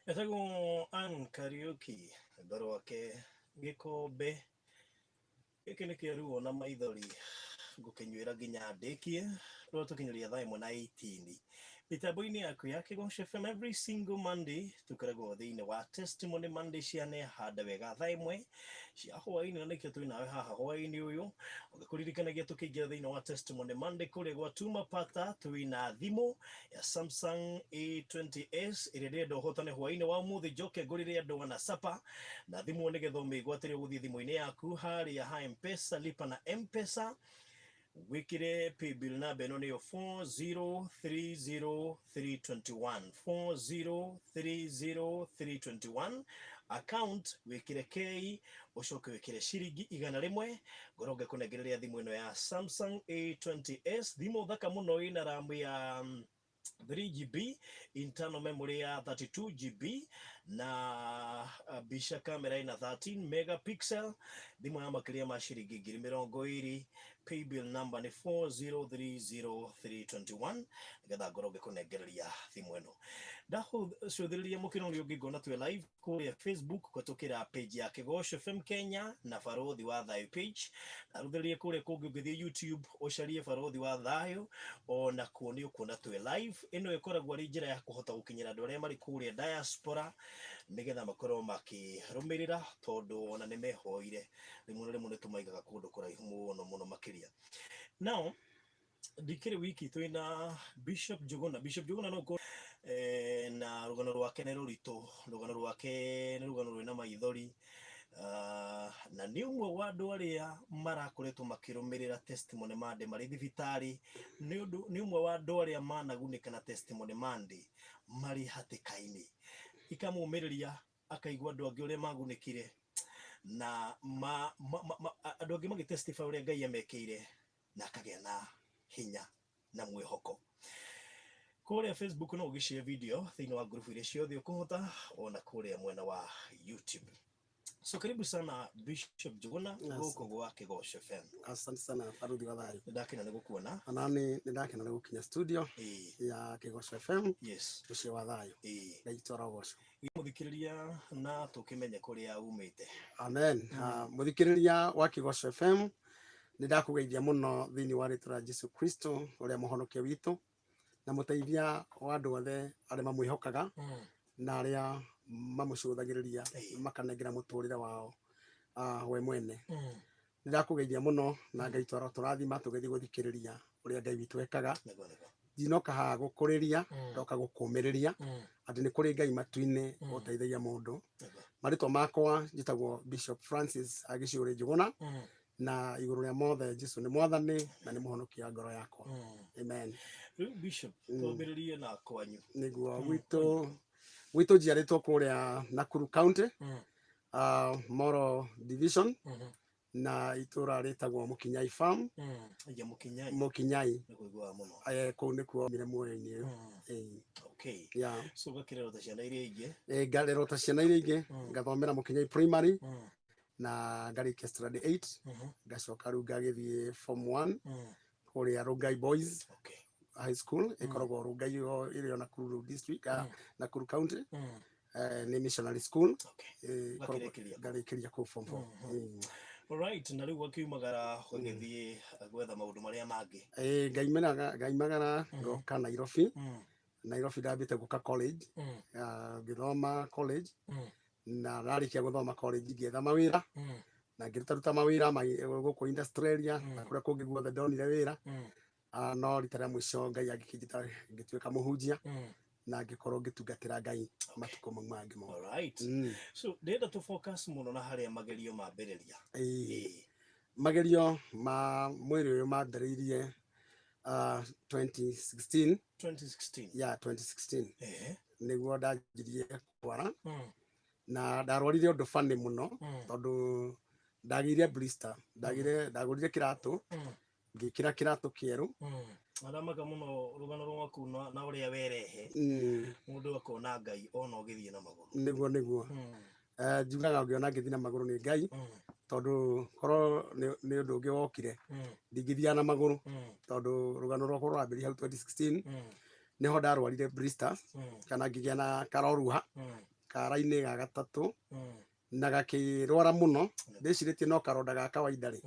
Etagwo Ann Kariuki rwĩmbo rwake gĩkombe gĩkĩ nĩ kĩa ruo na maithori ngũkĩnyuĩra nginya ndĩkie rwatũkinyĩria thaa ĩmwe na 18 mĩtambo-inĩ yaku ya Kĩgoco FM. Every single Monday tũkoragwo thĩinĩ wa Testimony Monday cia Nehanda Wega thaa ĩmwe cia hwaĩ-inĩ, na nĩkĩo twĩ nawe haha hwaĩ-inĩ ũyũ ũgĩkũririkanagia tũkĩingĩra thĩinĩ wa Testimony Monday kũrĩa gwa Tuma Pata twĩ na thimũ ya Samsung A20s ĩrĩa ndĩrenda ũhotane hwaĩ-inĩ wa ũmũthĩ. Njoke ngũrĩre andũ ana sapa na thimũ nĩgetha ũmĩgwatĩre ũgũthiĩ thimũ-inĩ yaku harĩa ha M-Pesa, lipa na M-Pesa, wĩkĩre paybill namba ĩno nĩyo 4030321, 4030321, account wĩkĩre K, ũcoke wĩkĩre ciringi 100, ngorwo ngĩkũnengereria thimũ ĩno ya Samsung A20s, thimũ thaka mũno ĩna RAM ya 3 GB, internal memory ya 32 GB na mbica kamera ina 13 megapixel, thimũ ya makĩria ma ciringi 20,000. Paybill number nĩ 4030321, nĩgetha ngorwo ngĩkũnengereria thimũ ĩno. Ndacũthĩrĩria mũkĩro ũrĩa ũngĩ ngona twĩ live kũrĩa Facebook kũhetũkĩra page ya Kĩgoco FM Kenya na Barũthi wa Thayũ page. Ndarũthĩrĩria kũrĩa kũngĩ, ũngĩthiĩ YouTube ũcarie Barũthi wa Thayũ, ona kuo nĩ ũkuona twĩ live. Ĩno ĩkoragwo arĩ njĩra ya kũhota gũkinyĩra andũ arĩa marĩ kũrĩa diaspora nĩgetha makorwo makĩrũmĩrĩra, tondũ ona nĩ mehoire rĩmwe na rĩmwe nĩ tũmaigaga kũndũ kũraihu mũno mũno makĩria. Now ndikĩrĩ wiki twĩna Bishop Njuguna. Bishop Njuguna no ũkorwo na rũgano rwake nĩ rũritũ, rũgano rwake nĩ rũgano rwĩna maithori. Na nĩ ũmwe wa andũ arĩa marakoretwo makĩrũmĩrĩra Testimony Monday marĩ thibitarĩ, nĩ ũndũ nĩ ũmwe wa andũ arĩa managunĩka na Testimony Monday marĩ hatĩka-inĩ, ikamũmĩrĩria akaigua andũ angĩ ũrĩa magunĩkire na ma, ma, ma, ma, andũ angĩ magĩtestify ũrĩa Ngai amekĩire na akagĩa na hinya na mwĩhoko. Kũrĩa Facebook no ũgĩshare video thĩinĩ wa ngurubu iria ciothe ũkũhota, ona kũrĩa mwena wa YouTube. So karibu sana, Bishop Njuguna, gũkũ gwa Kĩgoco FM. Asante sana, Barũthi wa Thayũ. Nĩndakena nĩ gũkuona. Onani nĩ ndakena nĩ gũkinya studio ya Kĩgoco FM, mũciĩ wa thayũ. Ngai witũ arogocwo. Mũthikĩrĩria na tũkĩmenye kũrĩa umĩte. Amen. Ah, mũthikĩrĩria wa Kĩgoco FM, nĩ ndakũgeithia mũno thĩinĩ wa rĩtwa rĩa Jesu Kristo ũrĩa mũhonokia witũ na mũteithia wa andũ othe arĩa mamwĩhokaga na arĩa mamũcũthagĩrĩria makanengera mũtũrĩre wao we mwene. Nĩ ndakũgeithia mũno na Ngai twaro tũrathima tũgĩthiĩ gũthikĩrĩria ũrĩa Ngai witũ ekaga. Nĩguo nĩguo. Ndinoka haha gũkũrĩria, ndoka gũkũmĩrĩria atĩ nĩ kũrĩ Ngai matu-inĩ ũteithagia mũndũ. Marĩtwa makwa njĩtagwo Bishop Francis Agĩciũrĩ Njũgũna, na igũrũ rĩa mothe Jesu nĩ mwathani na nĩ mũhonokia wa ngoro yakwa. Amen. Rĩu Bishop, twambĩrĩrie na kwanyu. Nĩguo, gwitũ njiarĩtwo kũrĩa Nakuru County, Moro Division, na itũra rĩtagwo Mũkinyai Farm. Ya Mũkinyai. Mũkinyai. Nĩ kũiguaga mũno. Kũu nĩkuo mire muoyo-inĩ ũyũ. Yeah. So ũgakĩrerwo ta ciana iria ingĩ. Ngarerwo ta ciana iria ingĩ, ngathomera Mũkinyai Primary na ngarĩkia standard 8, ngacoka rĩu ngagĩthiĩ form 1 kũrĩa Rongai Boys High School, ĩkoragwo Rongai ĩrĩ o Nakuru District, Nakuru County. Nĩ missionary school. Ũgakĩrĩkĩria kũu. Ngarĩkĩria kũu form 4. Alright, na rĩu ũgakiumagara ũgagĩthiĩ gwetha maũndũ marĩa mangĩ. Ngaimagara ngoka Nairobi. Nairobi ndambĩte gũka college. Ngĩthoma college, na ndarĩkia gũthoma college ngĩetha mawĩra na ngĩrutaruta mawĩra gũkũ industrial na kũrĩa kũngĩ guothe ndonire wĩra. No rita rĩa mũico Ngai agĩkĩnjĩta ngĩtuĩka mũhunjia na ngĩkorwo ngĩtungatĩra Ngai matukũ mau mangĩ mothe. Alright. So ndĩrenda tũ focus mũno na harĩa magerio mambĩrĩria. Magerio ma mwĩrĩ ũyũ mambĩrĩirie 2016. 2016. Yeah, 2016 nĩguo ndanjirie kũrwara, na ndarwarire ũndũ funny mũno, tondũ ndagĩire blister, ndagĩire ndagũrire kĩratũ, ngĩkĩra kĩratũ kĩerũ. Aramaka mũno rũgano rwaku na ũrĩa werehe mũndũ akona Ngai ona ũgĩthiĩ na magũrũ. Nĩguo. Njugaga ngĩona ngĩthiĩ na magũrũ nĩ Ngai, tondũ korwo nĩ ũndũ ũngĩ wokire ndingĩthiaga na magũrũ, tondũ rũgano rwakwa rũrambĩrĩria hau 2016, nĩho ndarwarire blisters, kana ngĩgĩa na karoruha kara-inĩ ga gatatũ, na gakĩrwara mũno. Ndĩcirĩtie no karonda ga kawaida rĩ,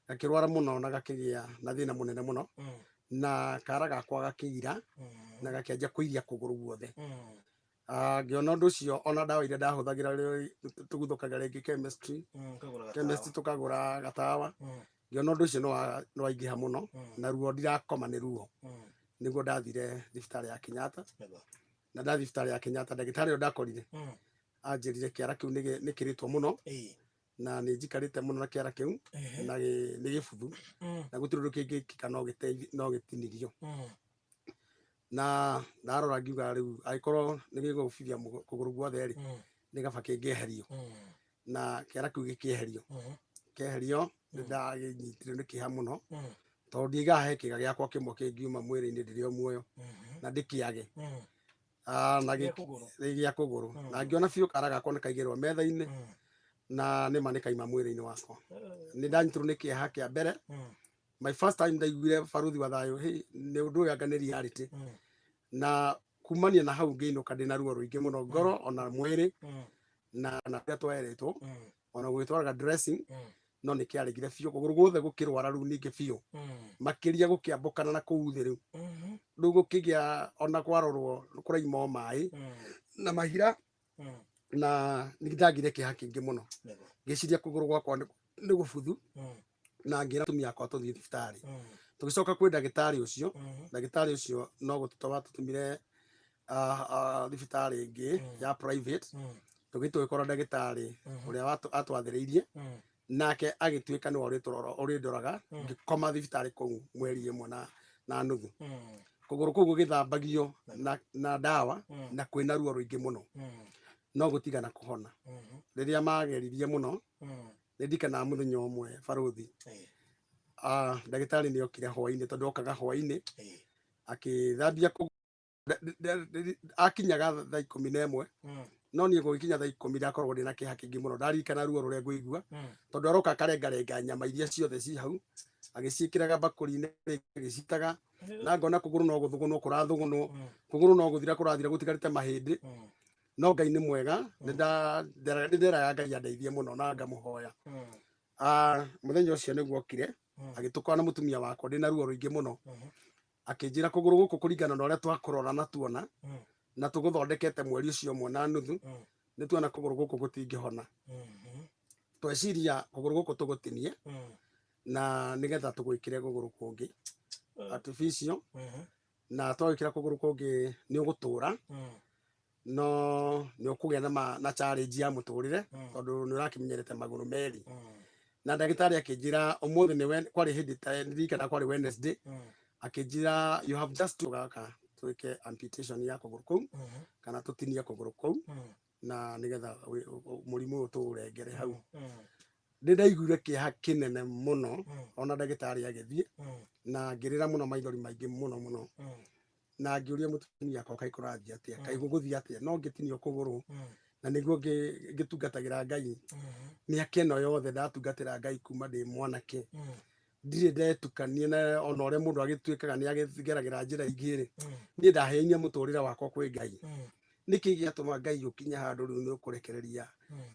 gakĩrwara mũno na gakĩgĩa na thĩna mũnene mũno, na kara gakwa gakĩira na gakĩanjia kũiria kũgũrũ guothe. Ngĩona ũndũ ũcio, ona ndawa iria ndahũthagĩra rĩ, tũguthũkaga rĩngĩ chemistry, chemist tũkagũra gatawa. Ngĩona ũndũ ũcio nĩ waingĩha mũno, na ruo ndirakoma nĩ ruo. Nĩguo ndathire thibitarĩ ya Kenyatta, na ndathiĩ thibitarĩ ya Kenyatta, ndagĩtarĩ ũyũ ndakorire anjĩrire kĩara kĩu nĩ kĩrĩtwo mũno, na nĩ njikarĩte mũno na kĩara kĩu, na nĩ gĩbuthu, na gũtirĩ ũndũ kĩngĩkĩka no gĩtinirio. Na ndarora ngiuga rĩu angĩkorwo nĩ gĩgũbithia kũgũrũ guothe rĩ, nĩ kaba kĩngĩeherio. Na kĩara kĩu gĩkĩeherio. Kĩeherio, nĩ ndakĩnyitire nĩ kĩeha mũno, tondũ ndiaigaga he kĩga gĩakwa kĩmwe kĩngiuma mwĩrĩ-inĩ ndĩrĩ o muoyo na ndĩkĩage. Na gĩa kũgũrũ. Na ngĩona biũ kara gakwa nĩ kaigĩrwo metha-inĩ, na nĩma nĩ kaima mwĩrĩ-inĩ wakwa. Nĩ ndanyitirwo nĩ kĩeha kĩa mbere. My first time ndaiguire, baruthi wa thayũ, hey, nĩ ũndũ ũyũ anga nĩ reality. Na kumania na hau ngĩinũka ndĩna ruo rũingĩ mũno ngoro ona mwĩrĩ, na ũrĩa twerĩtwo, ona gwĩtwaraga dressing, no nĩ kĩaregire biũ. Kũgũrũ guothe gũkĩrwara rĩu ningĩ biũ makĩria, gũkĩambũkana na kũu thĩ rĩu. Rĩu gũkĩgĩa ona kwarorwo kũraima o maĩ na mahira, na nĩ ndagire kĩeha kĩingĩ mũno. Ngĩciria kũgũrũ gwakwa nĩ gũbuthu, na ngĩra atumia akwa tũthiĩ thibitarĩ. Tũgĩcoka kwĩ ndagĩtarĩ ũcio. Ndagĩtarĩ ũcio no gũtũtwara tũtũmire thibitarĩ ĩngĩ ya private. Tũgĩthiĩ tũgĩkora ndagĩtarĩ ũrĩa atwathĩrĩirie, nake agĩtuĩka nĩwe ũrĩndoraga. Ngĩkoma thibitarĩ kũu mweri ĩmwe na nuthu, kũgũrũ kũu gũgĩthambagio na ndawa, na kwĩna ruo rũingĩ mũno, no gũtigana kũhona. Rĩrĩa mageririe mũno, nĩ ndikanaga mũthenya ũmwe, baruthi, ndagĩtarĩ nĩ okire hwainĩ, tondũ okaga hwainĩ, akĩthambia akinyaga thaa 11. No niĩ gũgĩkinya thaa 10 ndakoragwo ndĩna kĩeha kĩingĩ mũno, ndaririkana ruo rũrĩa ngũigua, tondũ aroka akarengarenga nyama iria ciothe ci hau, agĩciĩkĩraga mbakũri-inĩ, agĩcitaga, na ngona kũgũrũ no gũthũgũnwo kũrathũgũnwo, kũgũrũ no gũthira kũrathira, gũtigarĩte mahĩndĩ. No Ngai nĩ mwega, nĩ nderaga Ngai andeithie mũno na ngamũhoya. Mũthenya ũcio nĩguo okire, agĩtũkora na mũtumia wakwa ndĩna ruo rũingĩ mũno, akĩnjĩra kũgũrũ gũkũ, kũringana na ũrĩa twakũrora na tuona na tũgũthondekete mweri ũcio ũmwe na nuthu, nĩ tuona kũgũrũ gũkũ gũtingĩhona. Tweciria kũgũrũ gũkũ tũgũtinie na nĩgetha tũgwĩkĩre kũgũrũ kũngĩ artificial, na twagwĩkĩra kũgũrũ kũngĩ nĩ ũgũtũra, no nĩ ũkũgĩa na challenge ya mũtũrĩre, tondũ nĩ ũrakĩmenyerete magũrũ merĩ. Na ndagĩtarĩ akĩnjĩra ũmũthĩ nĩ kwarĩ hĩndĩ ta ndirikana kwarĩ Wednesday, akĩnjĩra, "You have just to gaka twĩke amputation ya kũgũrũ kũu, kana tũtinie kũgũrũ kũu, na nĩgetha mũrimũ ũyũ tũũrengere hau." Nĩ ndaiguire kĩeha kĩnene mũno, ona ndagĩtarĩ agĩthiĩ, na ngĩrĩra mũno, maithori maingĩ mũno mũno, na ngĩũria mũtumia akwa, kaĩ kũrathiĩ atĩa? Kaĩ gũgũthiĩ atĩa? No ngĩtinio kũgũrũ, na nĩguo ngĩtungatagĩra Ngai mĩaka ĩno yothe ndatungatĩra Ngai kuma ndĩ mwanake. Ndirĩ ndetukania na ona ũrĩa mũndũ agĩtuĩkaga nĩ agĩgeragĩra njĩra ingĩ rĩ, niĩ ndaheanire mũtũrĩre wakwa kwĩ Ngai. Nĩkĩ gĩatũma Ngai ũkinye handũ rĩu nĩ ũkũrekereria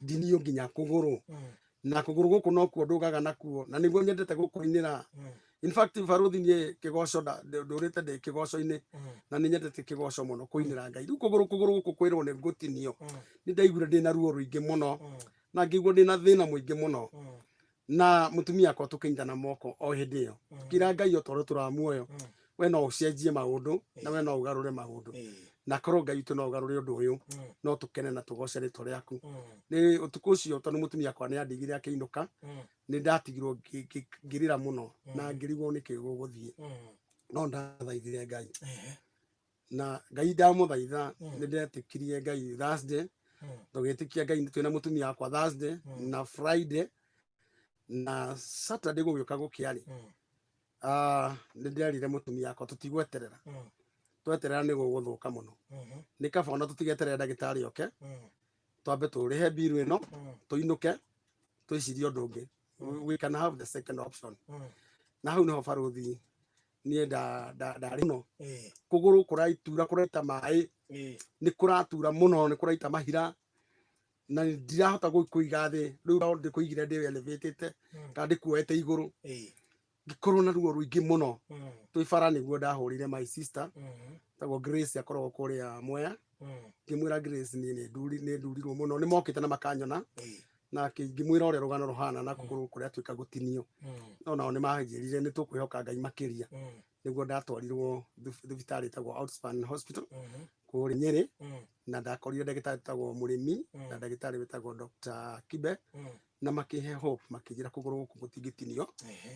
ndinio nginya kũgũrũ? Na kũgũrũ gũkũ nokuo ndũgaga nakuo, na nĩguo nyendete gũkũinĩra. In fact, baruthi, niĩ kĩgoco ndũrĩte ndĩ kĩgoco-inĩ, na nĩ nyendete kĩgoco mũno, kũinĩra Ngai. Rĩu kũgũrũ gũkũ kwĩrwo nĩ ngũtinio, nĩ ndaiguire ndĩna ruo rũingĩ mũno, na ngĩigua ndĩna thĩna mũingĩ mũno. Na mũtumia akwa tũkĩnyitana moko o hĩndĩ ĩyo, tũkĩra Ngai, o tondũ tũra muoyo, we no ũcenjie maũndũ, na we no ũgarũre maũndũ, na korwo Ngai witũ no ũgarũre ũndũ ũyũ, no tũkene na tũgoce rĩtwa rĩaku. Nĩ ũtukũ ũcio, tondũ mũtumia akwa nĩ andigire akĩinũka, nĩ ndatigirwo ngĩrĩra mũno na ngĩrigwo nĩkĩ gũgũthiĩ. No ndathaithire Ngai, na Ngai ndamũthaitha, nĩ ndetĩkirie Ngai Thursday. Tũgĩtĩkia Ngai twĩna mũtumia wakwa Thursday na Friday na Saturday. Gũgĩũka gũkĩarĩ, nĩ nderire mũtumia wakwa, tũtigweterera, tweterera nĩ gũgũthũka mũno, nĩ kaba ona tũtigeterera ndagĩtarĩ oke. Twambe tũrĩhe bill ĩno, tũinũke, twĩcirie ũndũ ũngĩ. We can have the second option. Na hau nĩho, barũthi, niĩ ndarĩ mũno. Kũgũrũ kũraitura, kũraita maĩ, nĩ kũratura mũno, nĩ kũraita mahira na ndirahota kũiga thĩ. Rĩu no ndĩkũigire ndĩ elevatĩte kana ndĩkuoete igũrũ, ngĩkorwo na ruo rũingĩ mũno. Twĩ bara nĩguo ndahũrĩire my sister tagwo Grace, akoragwo kũrĩa Mwea. Ngĩmwĩra, "Grace, niĩ nĩ ndurirwo mũno." Nĩ mokĩte na makanyona na ngĩmwĩra ũrĩa rũgano rũhana na kũgũrũ kũrĩa tuĩka gũtinio. No nao nĩ manjĩrire nĩ tũkwĩhoka Ngai makĩria. Nĩguo ndatwarirwo thibitarĩ ĩtagwo Outspan Hospital kũrĩa Nyĩrĩ, na ndakorire ndagĩtarĩ wĩtagwo Mũrĩmi na ndagĩtarĩ wĩtagwo Dr. Kibe, na makĩhe hope, makĩnjĩra kũgũrũ gũkũ gũtingĩtinio,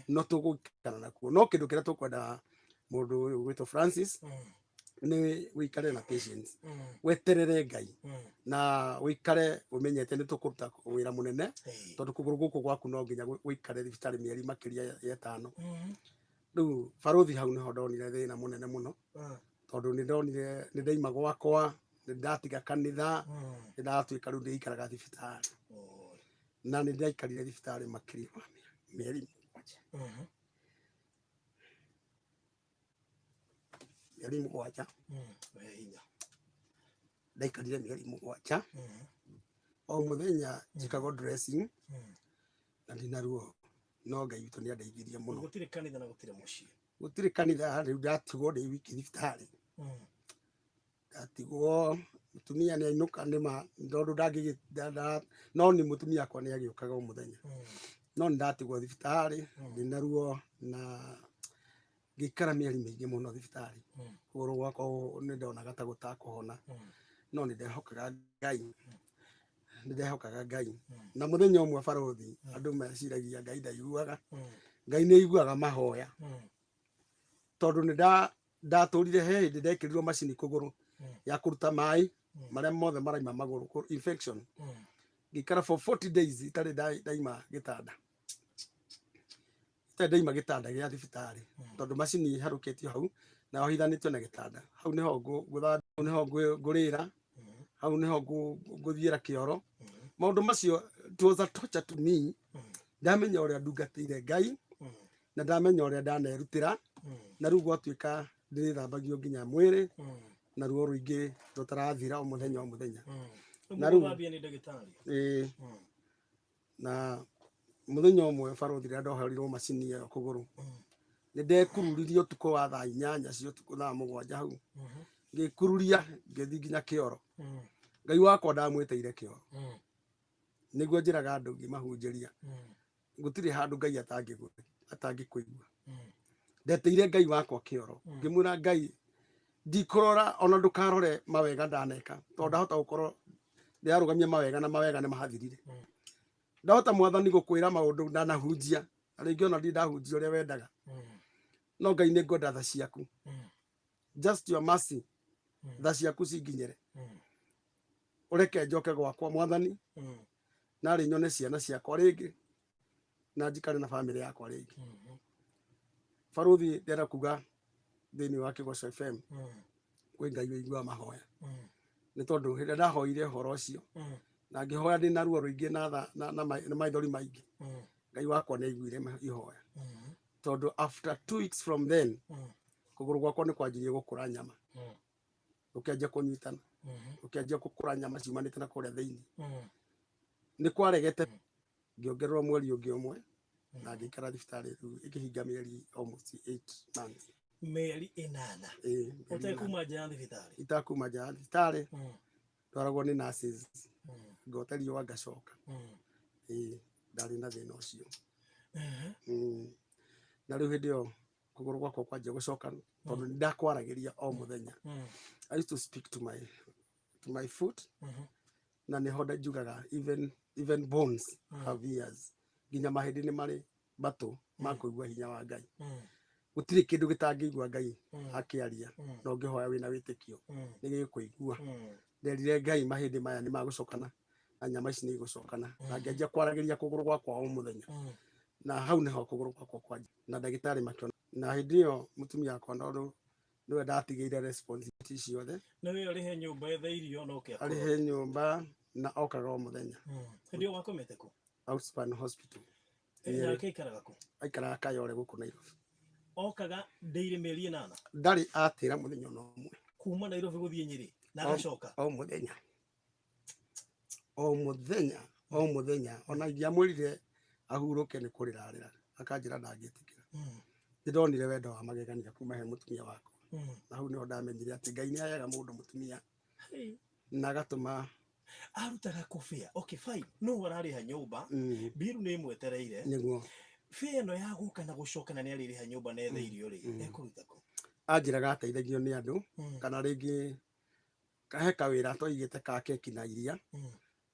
no tũgũikara nakuo, no kĩndũ kĩrĩa tũkwenda mũndũ ũyũ gwĩtwo Francis nĩ wĩikare na patience, weterere Ngai na wĩikare ũmenyete nĩ tũkũruta wĩra mũnene, tondũ kũgũrũ gũkũ gwaku no nginya wĩikare thibitarĩ mĩeri makĩria ya 5. Rĩu, barũthi, hau nĩho ndonire thĩna mũnene mũno, tondũ nĩ ndonire nĩ ndaima gwakwa, nĩ ndatiga kanitha, nĩ ndatuĩka rĩu ndĩikaraga thibitarĩ. Na nĩ ndaikarire thibitarĩ makĩria ma mĩeri 7. Mĩeri 7. We hinya. Ndaikarire mĩeri 7. O mũthenya njĩkagwo dressing na ndina ruo, no Ngai witũ nĩ andeithirie mũno. Gũtirĩ kanitha na gũtirĩ mũciĩ. Gũtirĩ kanitha. Rĩu ndatigwo ndĩ wiki thibitarĩ. Ndatigwo, mũtumia nĩ ainũka nĩma, tondũ ndangĩ no nĩ mũtumia akwa nĩ agĩũkaga o mũthenya. No nĩ ndatigwo thibitarĩ ndĩna ruo na ngĩikara mĩeri mĩingĩ mũno thibitarĩ. Kũgũrũ gwakwa nĩ ndonaga ta gũtakũhona, no nĩ ndehokaga Ngai, nĩ ndehokaga Ngai. Na mũthenya ũmwe, barũthi, andũ meciragia Ngai ndaiguaga. Ngai nĩ aiguaga mahoya, tondũ nĩ ndatũrire he hĩndĩ ndekĩrirwo macini kũgũrũ ya kũruta maĩ marĩa mothe maraima magũrũ, infection. Ngĩikara for 40 days itarĩ ndaima gĩtanda, itarĩ ndaima gĩtanda gĩa thibitarĩ, tondũ macini iharũkĩtio hau na yohithanĩtio na gĩtanda. Hau nĩho ngũthambia, hau nĩho ngũrĩra, hau nĩho ngũthiĩra kĩoro. Maũndũ macio, it was a torture to me. Ndamenya ũrĩa ndungatĩire Ngai na ndamenya ũrĩa ndanerutĩra, na rĩu gwatuĩka ndĩrĩthambagio nginya mwĩrĩ na ruo rũingĩ rũtarathira o mũthenya o mũthenya. Na rĩu- Gũthambia nĩ ndagĩtarĩ. Ĩĩ. Na mũthenya ũmwe, barũthi, rĩrĩa ndoherirwo macini ĩyo kũgũrũ, nĩ ndekururirie ũtukũ wa thaa 8 cia ũtukũ, thaa 7 hau, ngĩkururia ngĩthiĩ nginya kĩoro. Ngai wakwa ndamwĩtĩire kĩoro. Nĩguo njĩraga andũ ngĩmahunjĩria, gũtirĩ handũ Ngai atangĩkũigua. Ndetĩire Ngai wakwa kĩoro, ngĩmwĩra, "Ngai, ndikũrora ona ndũkarore mawega ndaneka, tondũ ndahota gũkorwo ndĩrarũgamia mawega na mawega nĩ mahathirire. Ndahota, Mwathani, gũkwĩra maũndũ ndanahunjia, na rĩngĩ ona ndirĩ ndahunjia ũrĩa wendaga, no Ngai, nĩ ngwenda tha ciaku, just your mercy, tha ciaku cinginyĩre, ũreke njoke gwakwa, Mwathani, narĩ nyone ciana ciakwa rĩngĩ na njikare na bamĩrĩ yakwa rĩngĩ." Barũthi, ndĩrenda kuga thĩinĩ wa Kĩgoco FM, kwĩ Ngai ũiguaga mahoya, nĩ tondũ hĩndĩ ĩrĩa ndahoire ũhoro ũcio na ngĩhoya ndĩ na ruo rũingĩ na na maithori maingĩ, Ngai wakwa nĩ aiguire ihoya, tondũ after 2 weeks from then kũgũrũ gwakwa nĩ kwanjirie gũkũra nyama, gũkĩanjia kũnyitana, gũkĩanjia gũkũra nyama ciumanĩte na kũrĩa thĩinĩ. Nĩ kwaregete. Ngĩongererwo mweri ũngĩ ũmwe na ngĩikara thibitarĩ, rĩu ĩkĩhinga mĩeri almost 8 months. Mĩeri 8? Ĩĩ, mĩeri 8. Ũtekuma nja ya thibitarĩ? Itakuma nja ya thibitarĩ. Ndwaragwo nĩ nurses, ngota riũa, ngacoka. Ĩĩ, ndarĩ na thĩna ũcio. Na rĩu hĩndĩ ĩyo kũgũrũ gwakwa kwanjia gũcoka, tondũ nĩ ndakwaragĩria o mũthenya. I used to speak to my foot, na nĩho njugaga even bones have ears, nginya mahĩndĩ nĩ marĩ matũ ma kũigua hinya wa Ngai. Gũtirĩ kĩndũ gĩtangĩigua Ngai akĩaria, na ũngĩhoya wĩna wĩtĩkio nĩ gĩgũkũigua. Nderire Ngai, mahĩndĩ maya nĩ magũcokana na nyama ici nĩ igũcokana, na ngĩanjia kwaragĩria kũgũrũ gwakwa o mũthenya. Na hau nĩho kũgũrũ gwakwa kwanjia na ndagĩtarĩ makĩona. Na hĩndĩ ĩyo mũtumia wakwa, tondũ nĩwe ndatigĩire responsibility ciothe. Nĩwe ũrĩhe nyũmba, ethe irio, no kĩa arĩhe nyũmba. Na okaga o mũthenya. Hĩndĩ ĩyo wakomete kũ? Outspan Hospital. Na akĩikaraga kũ? Aikaraga Kayole gũkũ Nairobi. Okaga ndĩirĩ mĩeri 8? Ndarĩ atĩra mũthenya ona ũmwe. Kuma Nairobi gũthiĩ Nyĩrĩ na agacoka? O mũthenya, o mũthenya, o mũthenya. Ona ingĩamwĩrire ahurũke nĩ kũrĩra arĩra, akanjĩra ndangĩtĩkĩra. Nĩ ndonire wendo wa magegania kuma he mũtumia wakwa. Na hau nĩho ndamenyire atĩ Ngai nĩ aheaga mũndũ mũtumia na agatũma. Arutaga kũ fare? Okay, fine, no ararĩha nyũmba, biru nĩ ĩmwetereire. Nĩguo. Fare ĩno ya gũka na gũcoka, na nĩ arĩrĩha nyũmba na ethe irio rĩ, ekũruta kũ? Anjĩraga ateithagio nĩ andũ, kana rĩngĩ he kawĩra twaigĩte ka keki na iria,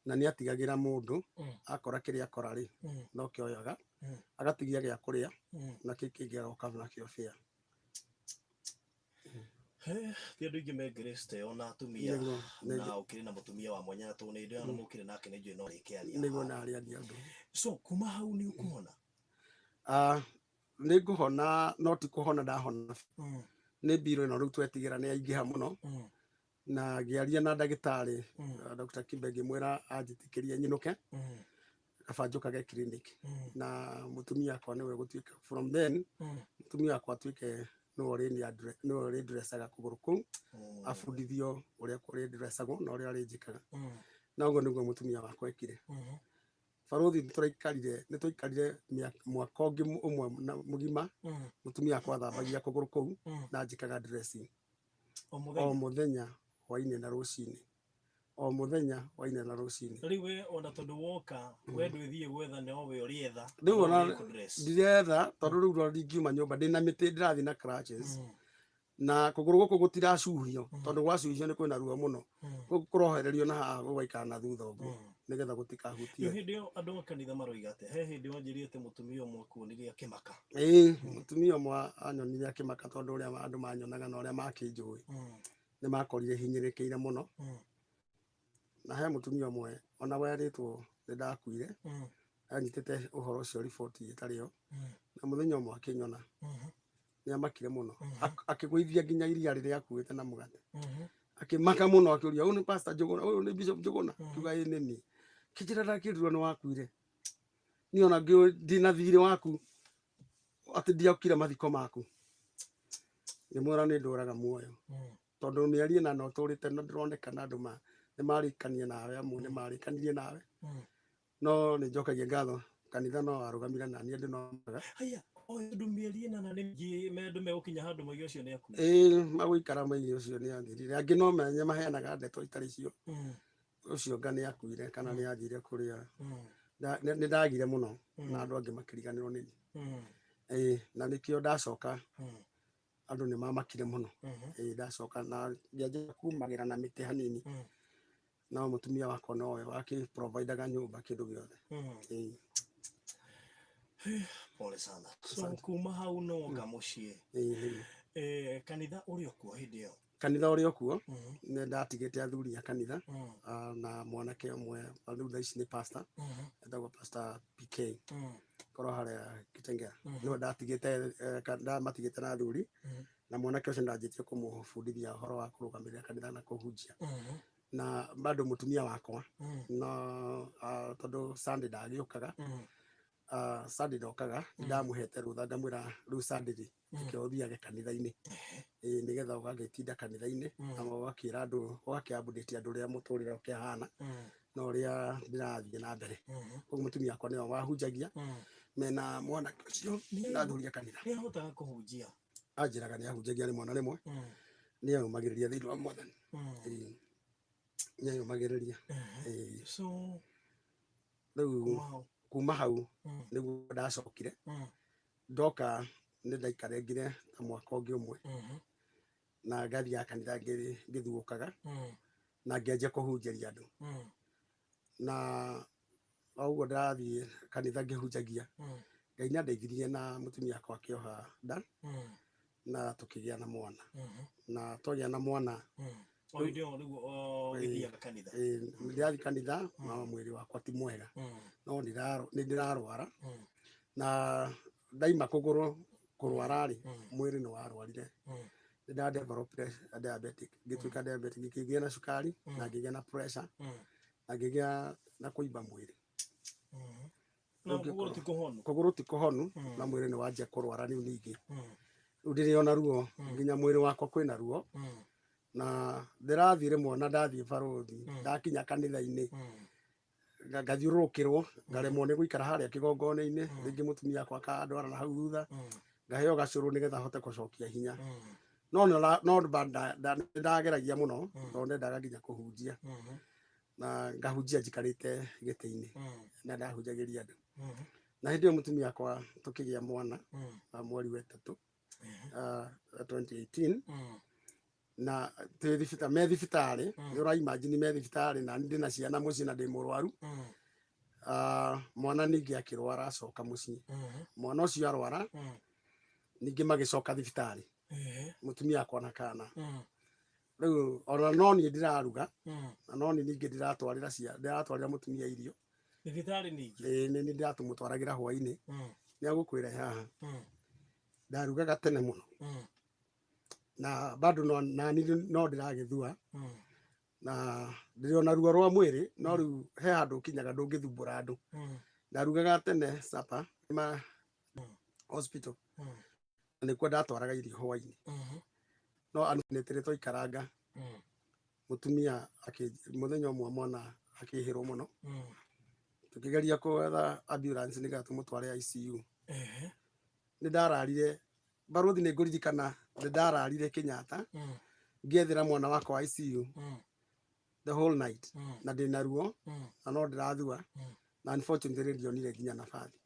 na nĩ atigagĩra mũndũ. Akora kĩrĩa akora rĩ, no kĩoyaga, agatigia gĩa kũrĩa, na kĩu kĩngĩ agoka nakĩo fare. Ti andũ aingĩ me grace ta ĩyo na atumia. Nĩguo. Na ũkĩrĩ na mũtumia wa mwanya, na tondũ nĩ hĩndĩ ĩyo mũkĩrĩ nake nĩ njũĩ no rĩkĩaria. Nĩguo, na arĩa andũ. So kuma hau nĩ ũkũhona? Ah, nĩ ngũhona, no ti kũhona ndahona. Nĩ mbirũ ĩno rĩu twetigĩra nĩ yaingĩha mũno, na ngĩaria na ndagĩtarĩ, Dr. Kibe, ngĩmwĩra anjĩtĩkĩrie nyinũke, kaba njũkage clinic, na mũtumia wakwa nĩwe gũtuĩka, from then mũtumia wakwa atuĩke nĩwe ũrĩndressaga kũgũrũ kũu, abundithio ũrĩa kũrĩndressagwo na ũrĩa arĩnjĩkaga. Na ũguo nĩguo mũtumia wakwa ekire. Barũthi, nĩ twaikarire mwaka ũngĩ ũmwe na mũgima, mũtumia wakwa athambagia kũgũrũ kũu na njĩkaga dressing. O o mũthenya? Mũthenya hwainĩ na rũcinĩ, o mũthenya hwainĩ na rũcinĩ. Rĩu we ona tondũ woka we ndwĩthiĩ gwetha, no we ũrĩetha? Rĩu ona no ũrĩkũ-dress. Ndiretha, tondũ rĩu no ndingiuma nyũmba ndĩna mĩtĩ, ndĩrathiĩ na crutches, na kũgũrũ gũkũ gũtiracuhio, tondũ gwacuhio nĩ kwĩna ruo mũno. Gũkũ kũrohererio na haha gũgaikara na thutha ũguo, nĩgetha Rĩu gũtikahutie. Hĩndĩ ĩyo andũ a kanitha maroiga atĩa? He hĩndĩ wanjĩrire atĩ mũtumia ũmwe akuonire akĩmaka. Ĩĩ, mũtumia ũmwe anyonire akĩmaka, tondũ ũrĩa andũ manyonaga na ũrĩa makĩnjũĩ, nĩ makorire hinyĩrĩkĩire mũno. Na he mũtumia ũmwe ona werĩtwo nĩ ndakuire, anyitĩte ũhoro ũcio riboti ĩtarĩ yo, na mũthenya ũmwe akĩnyona, nĩ amakire mũno. Akĩgũithia nginya iria rĩrĩa akuĩte na mũgate. Akĩmaka mũno, akĩũria, "Ũyũ nĩ Pastor Njũgũna? Ũyũ nĩ Bishop Njũgũna?" Kiuga, "Ĩ nĩ niĩ." Kĩnjĩra, "Ndakĩrirwo nĩ wakuire, niĩ ona ngĩũĩ ndina thirĩ waku, atĩ ndiokire mathiko maku." Ngĩmwĩra nĩ ndũraga muoyo, tondũ mĩeri 8 ũtũrĩte na ndĩronekana andũ ma nĩ marĩkania nawe, amwe nĩ marĩkanirie nawe. No nĩ njokagia ngatho kanitha, no warũgamire na niĩ, andũ no maga. Haya, o andũ mĩeri 8 nĩ mĩingĩ, andũ megũkinya handũ moige ũcio nĩ akuire. Ĩĩ, magũikara moige ũcio nĩ athirire. Angĩ no menye maheanaga ndeto itarĩ cio, ũcio nga nĩ akuire kana nĩ athire kũrĩa. Nĩ ndagire mũno, na andũ angĩ makĩriganĩrwo nĩ niĩ. Ĩĩ, na nĩkĩo ndacoka, andũ nĩ mamakire mũno. Ĩĩ, ndacoka na ngĩanjia kumagĩra na mĩtĩ hanini, no mũtumia wakwa nowe wakĩ providaga nyũmba, kĩndũ gĩothe. Ĩĩ. Pole sana. So Asante. kuma hau no woka mũciĩ? Ĩĩ, nĩguo. Kanitha ũrĩ o kuo hĩndĩ ĩyo? Kanitha ũrĩ o kuo. Nĩ ndatigĩte athuri a kanitha, na mwanake ũmwe rĩu thaa ici nĩ pastor, etagwo Pastor PK, korwo harĩa Kitengela. Nĩwe ndatigĩte, ndamatigĩte na athuri, na mwanake ũcio ndanjĩtie kũmũbundithia ũhoro wa kũrũgamĩrĩra kanitha na kũhunjia. Na bado mũtumia wakwa, no tondũ Sunday ndagĩũkaga, Sunday ndokaga, ndamũhete rũtha, ngamwĩra rĩu Sunday rĩ, reke ũthiage kanitha-inĩ. Ĩĩ, nĩgetha ũgagĩtinda kanitha-inĩ, na ũgakĩra andũ, ũgakĩ update andũ ũrĩa mũtũrĩre ũkĩhana na ũrĩa ndĩrathiĩ na mbere. Koguo mũtumia wakwa nĩwe wahunjagia mena mwanake ũcio na athuri a kanitha. Nĩ ahotaga kũhunjia? Anjĩraga nĩ ahunjagia rĩmwe na rĩmwe. Nĩ eyũmagĩrĩria thĩinĩ wa Mwathani. Ĩĩ, nĩ eyũmagĩrĩria. Ĩĩ. So Rĩu kuma hau? Kuma hau nĩguo ndacokire. Ndoka nĩ ndaikarengire ta mwaka ũngĩ ũmwe, na ngathiaga kanitha ngĩthuũkaga, na ngĩanjia kũhunjĩria andũ. Na o ũguo ndĩrathiĩ kanitha ngĩhunjagia, Ngai nĩ andeithirie na mũtumia wakwa akĩoha nda, na tũkĩgĩa na mwana. Na twagĩa na mwana, O hĩndĩ ĩyo nĩguo ũgĩthiaga kanitha? Ĩĩ, ndĩrathiĩ kanitha, no mwĩrĩ wakwa ti mwega, no nĩ ndĩrarwara. Na ndaima kũgũrũ kũrwara rĩ, mwĩrĩ nĩ warwarire. Nĩ nda developed diabetic, ngĩtuĩka diabetic, ngĩkĩgĩa na cukari na ngĩgĩa na pressure. Na ngĩgĩa na kũimba mwĩrĩ. Na kũgũrũ ti kũhonu. Kũgũrũ ti kũhonu. Na mwĩrĩ nĩ wanjia kũrwara rĩu ningĩ. Rĩu ndĩrĩ ona ruo, nginya mwĩrĩ wakwa kwĩna ruo. Na ndĩrathiĩ rĩmwe na ndathiĩ barũthi, ndakinya kanitha-inĩ, ngathiũrũrũkĩrwo, ngaremwo nĩ gũikara harĩa kĩgongona-inĩ. Rĩngĩ mũtumia akwa akandwara na hau thutha, ngaheo gacũrũ nĩgetha hote gũcokia hinya. No no nĩ ndageragia mũno, tondũ ndendaga nginya kũhunjia, na ngahunjia njikarĩte gĩtĩ-inĩ, na ndahunjagĩria andũ. Na hĩndĩ ĩyo mũtumia akwa tũkĩgĩa mwana wa mweri wa 3, 2018, na twĩ thibitarĩ, me thibitarĩ. Nĩ ũra imagine me thibitarĩ na ndĩ na ciana mũciĩ na ndĩ mũrwaru. Mwana ningĩ akĩrwara acoka mũciĩ. Mwana ũcio arwara, ningĩ magĩcoka thibitarĩ, mũtumia akwa na kana. Rĩu ona no niĩ ndĩraruga, na no niĩ ningĩ ndĩratwarĩra ndĩratwarĩra mũtumia irio. Thibitarĩ ningĩ? Ĩĩ, nĩ niĩ ndĩratũmũtwaragĩra hwainĩ. Nĩ agũkwĩra haha ndarugaga tene mũno, na bado no nani no ndĩragĩthua, na ndĩrĩ ona ruo rwa mwĩrĩ, no rĩu he handũ ũkinyaga ndũngĩthumbũra andũ. Ndarugaga tene supper ma hospital, na nĩkuo ndatwaraga irio hwainĩ. No nĩtĩrĩ twaikaranga, mũtumia mũthenya ũmwe mwana akĩhĩrwo mũno. Tũkĩgeria gwetha ambulance nĩgetha tũmũtware ICU. Nĩ ndararire barũthi, nĩ ngũririkana nĩ ndararire Kenyatta ngĩethera mwana wakwa ICU the whole night, na ndĩna ruo, na no ndĩrathua. Na unfortunately ndionire nginya nabathi.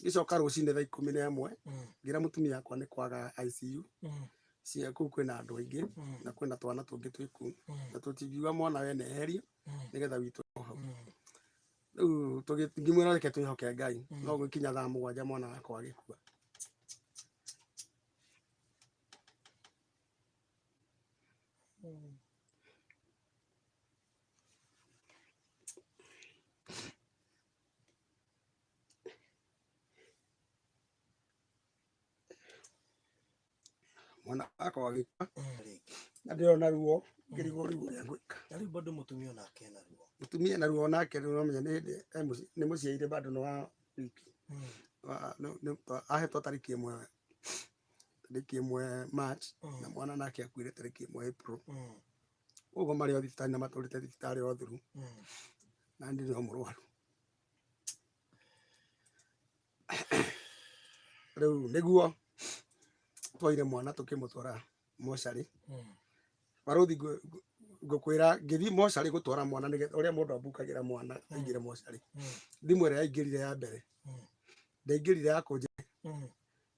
Ngĩcoka rũcinĩ thaa 11, ngĩra mũtumia wakwa nĩ kwaga ICU cia kũu, kwĩna andũ aingĩ, na kwĩna twana tũngĩ twĩ kũu, na tũtingiuga mwana wene eherio nĩgetha witũ hau. Rĩu ngĩmwĩra reke twĩhoke Ngai. No gũkinya thaa 7 mwana wakwa agĩkua. Mwana wakwa agĩkua, na ndĩrona ruo, ngĩrigwo rĩu ũrĩa ngwĩka. Na rĩu bado mũtumia onake ena ruo? Mũtumia na ruo nake rĩu nomenya nĩ hĩndĩ nĩ mũciaire, bado nĩ wa wiki. Ahetwo tarĩki 1 March, na mwana nake akuire tarĩki 1 April. Koguo marĩ o thibitarĩ na matũrĩte thibitarĩ o thuru, na ndĩ no mũrwaru rĩu. Nĩguo twaire mwana tũkĩmũtwara mocarĩ. Barũthi, ngũkwĩra ngĩthiĩ mocarĩ gũtwara mwana nĩgetha ũrĩa mũndũ ambukagĩra mwana aingĩre mocarĩ, thimũ ĩrĩa yaingĩrire ya mbere, ndaingĩrire ya kũnjĩ,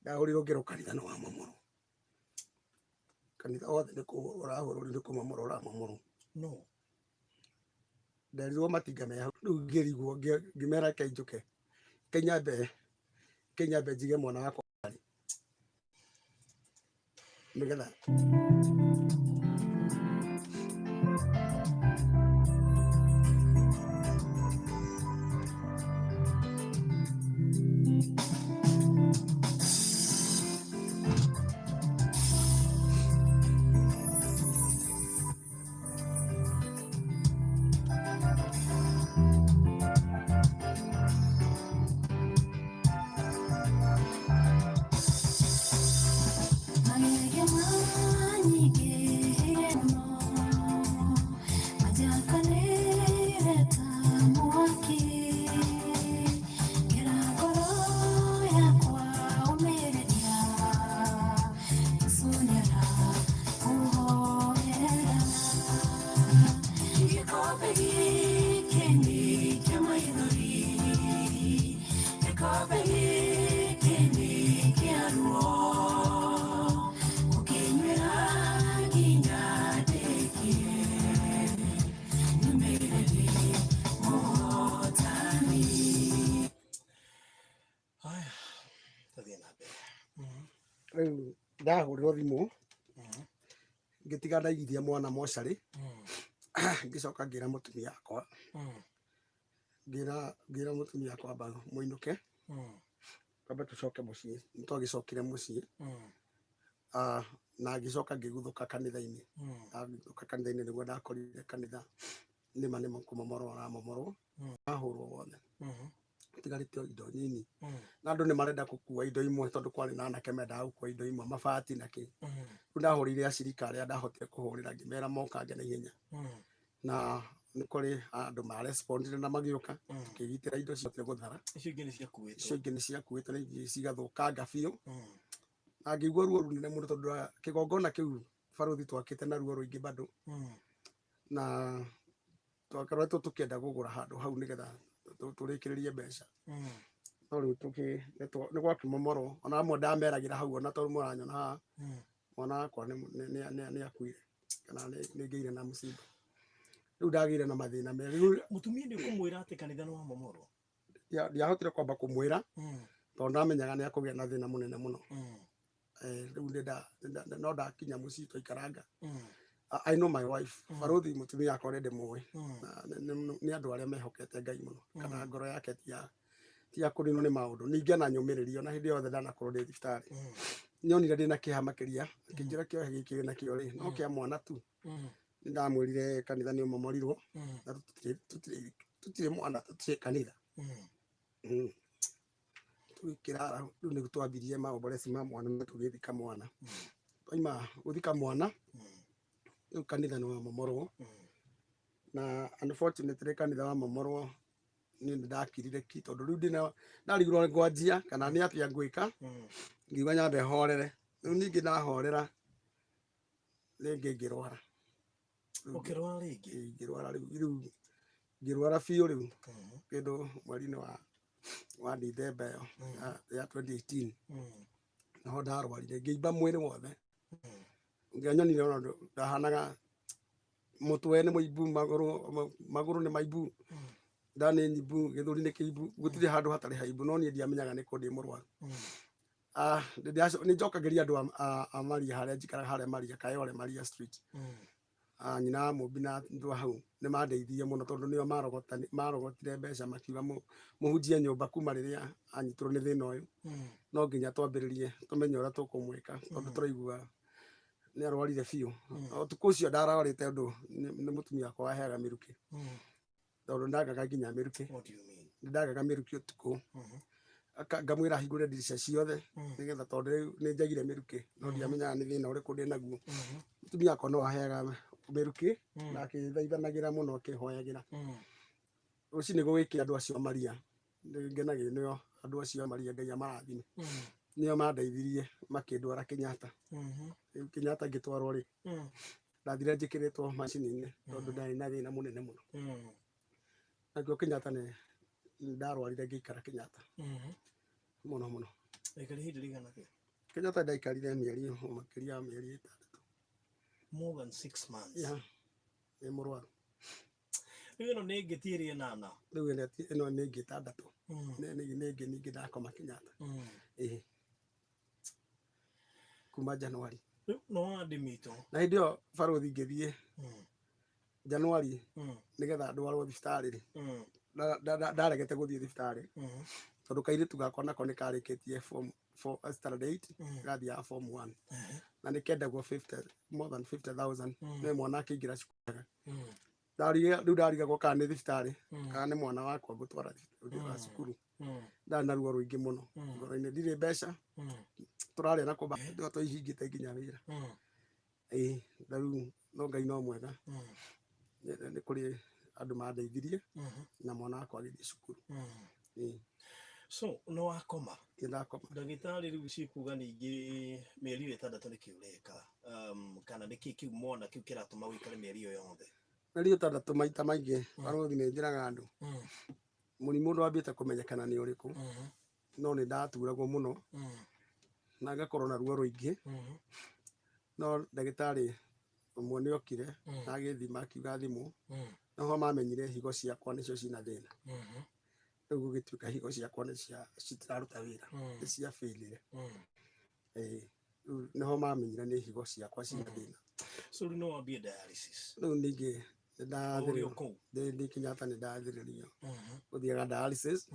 ndahũrirwo ngĩrwo kanitha nĩ wamomorwo, kanitha wothe nĩ ũrahũrwo, rĩu nĩ kũmomorwo ũramomorwo. No. Nderirwo matinga me hau. Rĩu ngĩrigwo, ngĩmera reke njũke kenyambe njige mwana wakwa nĩgetha Magege manyingĩhĩire mũno, manjakanĩire ta mwaki. Ngĩra ngoro yakwa ũmĩrĩria, Jesũ nĩarakũhoera. Gĩkombe gĩkĩ nĩ kĩa maithori, gĩkombe gĩkĩ nĩ kĩa ruo, gũkĩnyuĩra nginya ndĩkie, nyumĩrĩre mũhotani. Haya, tũthiĩ na mbere. Rĩu ndahũrirwo thimũ, ngĩtiga ndaigithia mwana mocarĩ, ngĩcoka ngĩra mũtumia wakwa, ngĩra mũtumia wakwa amba mũinũke, twambe tũcoke mũciĩ. Nĩ twagĩcokire mũciĩ. Na ngĩcoka ngĩguthũka kanitha-inĩ. Ndaguthũka kanitha-inĩ nĩguo ndakorire kanitha. Nĩma nĩ kũmomorwo aramomorwo. Ahũrwo wothe. Tigarĩte o indo nyinyi. Na andũ nĩ marenda gũkua indo imwe tondũ kwarĩ na anake mendaga gũkua indo imwe, mabati na kĩ. Rĩu ndahũrĩire acirika arĩa ndahotire kũhũrĩra, ngĩmera mokange na ihenya. Na nĩ kũrĩ andũ marespondire na magĩũka, tũkĩgitĩra indo ciothe gũthara. Icio ingĩ nĩ ciakuĩtwo. Icio ingĩ nĩ ciakuĩtwo na ingĩ cigathũkanga biũ. Na ngĩigua ruo rũnene mũno tondũ kĩgongona kĩu barũthi twakĩte na ruo rũingĩ bado. Na twakoretwo tũkĩenda kũgũra handũ hau nĩgetha tũrĩkĩrĩrie mbeca. No rĩu nĩ gwakĩmomorwo. Ona amwe ndameragĩra hau, ona tondũ mũranyona haha, mwana wakwa nĩ akuire kana nĩ ngĩire na mũciba. Rĩu ndagĩire na mathĩna merĩ. Rĩu Mũtumia nĩ ũkũmwĩra atĩ kanitha nĩ wamomorwo? Ndiahotire kwamba kũmwĩra tondũ ndamenyaga nĩ akũgĩa na thĩna mũnene mũno. Rĩu no ndakinya mũciĩ twaikaranga. I know my wife. Barũthi mũtumia wakwa nĩ ndĩmũĩ. Na nĩ andũ arĩa mehokete Ngai mũno. Kana ngoro yake ti ya kũninwo nĩ maũndũ. Ningĩ ananyũmĩrĩria ona hĩndĩ yothe ndanakorwo ndĩ thibitarĩ. Nĩonire ndĩna kĩeha makĩria, akĩnjĩra kĩohe gĩkĩ wĩnakĩo rĩ, no kĩa mwana tu. Nĩ ndamwĩrire kanitha nĩ ũmomorirwo na tũtirĩ mwana, tũtirĩ kanitha. Tũgĩkĩrara rĩu nĩguo twambirie maomboreci ma mwana na tũgĩthika mwana. Twaima gũthika mwana, rĩu kanitha nĩ wamomorwo. Na unfortunately kanitha wamomorwo niĩ nĩ ndakirire ki tondũ rĩu ndĩna ndarigirwo nĩ ngwanjia kana nĩ atĩa ngwĩka, ngiuga nyambe horere. Rĩu ningĩ ndahorera rĩngĩ ngĩrwara. Ũkĩrwara rĩngĩ? Ngĩrwara rĩu ngĩrwara biũ rĩu kĩndũ mweri-inĩ wa Dithemba ĩyo ya 2018. Naho ndarwarire ngĩimba mwĩrĩ wothe. Ngĩanyonire ona ndahanaga mũtwe nĩ mũimbu, magũrũ nĩ maimbu, nda nĩ nyimbu, gĩthũri nĩ kĩimbu, gũtirĩ handũ hatarĩ haimbu, no niĩ ndiamenyaga nĩ kũ ndĩ mũrwaru. Nĩ njokagĩria andũ a Maria harĩa njikaraga, harĩa Maria Kayole, Maria Street. Nyina wa Mũmbi na andũ a hau nĩ mandeithirie mũno tondũ nĩo marogotire mbeca makiuga mũhunjie nyũmba kuma rĩrĩa anyitirwo nĩ thĩna ũyũ. No nginya twambĩrĩrie tũmenye ũrĩa tũkũmwĩka tondũ tũraigua nĩ arwarire biũ. Ũtukũ ũcio ndarwarĩte ũndũ nĩ mũtumia wakwa waheaga mĩrukĩ. Tondũ ndagaga nginya mĩrukĩ. What do you mean? Ndagaga mĩrukĩ ũtukũ. Ngamwĩra ahingũre ndirica ciothe nĩgetha tondũ rĩu nĩ njagire mĩrukĩ no ndiamenyaga nĩ thĩna ũrĩkũ ndĩ naguo. Mũtumia wakwa no aheaga mĩrukĩ na akĩthaithanagĩra mũno akĩhoyagĩra. Rũcinĩ gũgĩkĩa andũ acio a Maria, nĩ ngenagio nĩo andũ acio a Maria, Ngai amarathime. Nĩo mandeithirie makĩndwara Kenyatta. Rĩu Kenyatta ngĩtwarwo rĩ, ndathire njĩkĩrĩtwo macini-inĩ tondũ ndarĩ na thĩna mũnene mũno. Nakuo Kenyatta nĩ ndarwarire ngĩikara Kenyatta mũno mũno. Waikarire ihinda rĩigana atĩa? Kenyatta ndaikarire mĩeri makĩria ya mĩeri 6. More than 6 months. Yeah, ndĩ mũrwaru. Rĩu ĩno nĩ ngĩti ĩrĩa ĩnana. Rĩu ĩno nĩ ĩngĩ 6. Nĩ ĩngĩ ningĩ ndakoma Kenyatta. Ĩĩ. Kuma January. Rĩu no wandĩmĩtwo. Na hĩndĩ ĩyo barũthi ngĩthiĩ January nĩgetha ndwarwo thibitarĩ rĩ, ndaregete gũthiĩ thibitarĩ tondũ kairĩtu gakwa nako nĩ karĩkĩtie form four, standard 8, gathiaga form 1 na nĩ kendagwo 50, more than 50,000 nĩ mwana akĩingĩra cukuru. Rĩu ndarigagwo kana nĩ thibitarĩ kana nĩ mwana wakwa ngũtwara wa cukuru. Ndarĩ na ruo rũingĩ mũno ngoro-inĩ, ndirĩ mbeca, tũrarĩa na kũmba twaihingĩte nginya wĩra. Ĩĩ, na rĩu no Ngai no mwega. Nĩ kũrĩ andũ mandeithirie na mwana wakwa agĩthiĩ cukuru. Ĩĩ. So no wakoma? Nĩ ndakoma. Ndagĩtarĩ rĩu cikuga ningĩ mĩeri ĩyo 6 nĩkĩ ũreka, kana nĩkĩ kĩu mwana kĩu kĩratũma ũikare mĩeri ĩyo yothe? Mĩeri 6 maita maingĩ barũthi nĩ njĩraga andũ mũrimũ ndwambĩte kũmenyekana nĩ ũrĩkũ, no nĩ ndaturagwo mũno na ngakorwo na ruo rũingĩ, no ndagĩtarĩ ũmwe nĩ okire na agĩthima akiuga thimũ noho mamenyire higo ciakwa nĩcio cina thĩna. Rĩu gũgĩtuĩka higo ciakwa nĩ cia citiraruta wĩra, nĩ cia failire. Ĩĩ, rĩu nĩho mamenyire nĩ higo ciakwa cina thĩna. So rĩu no wambie dialysis? Rĩu ningĩ nĩ Ũrĩ o ndathĩrĩrio kũu? Ndĩ Kenyatta nĩ ndathĩrĩrio gũthiaga dialysis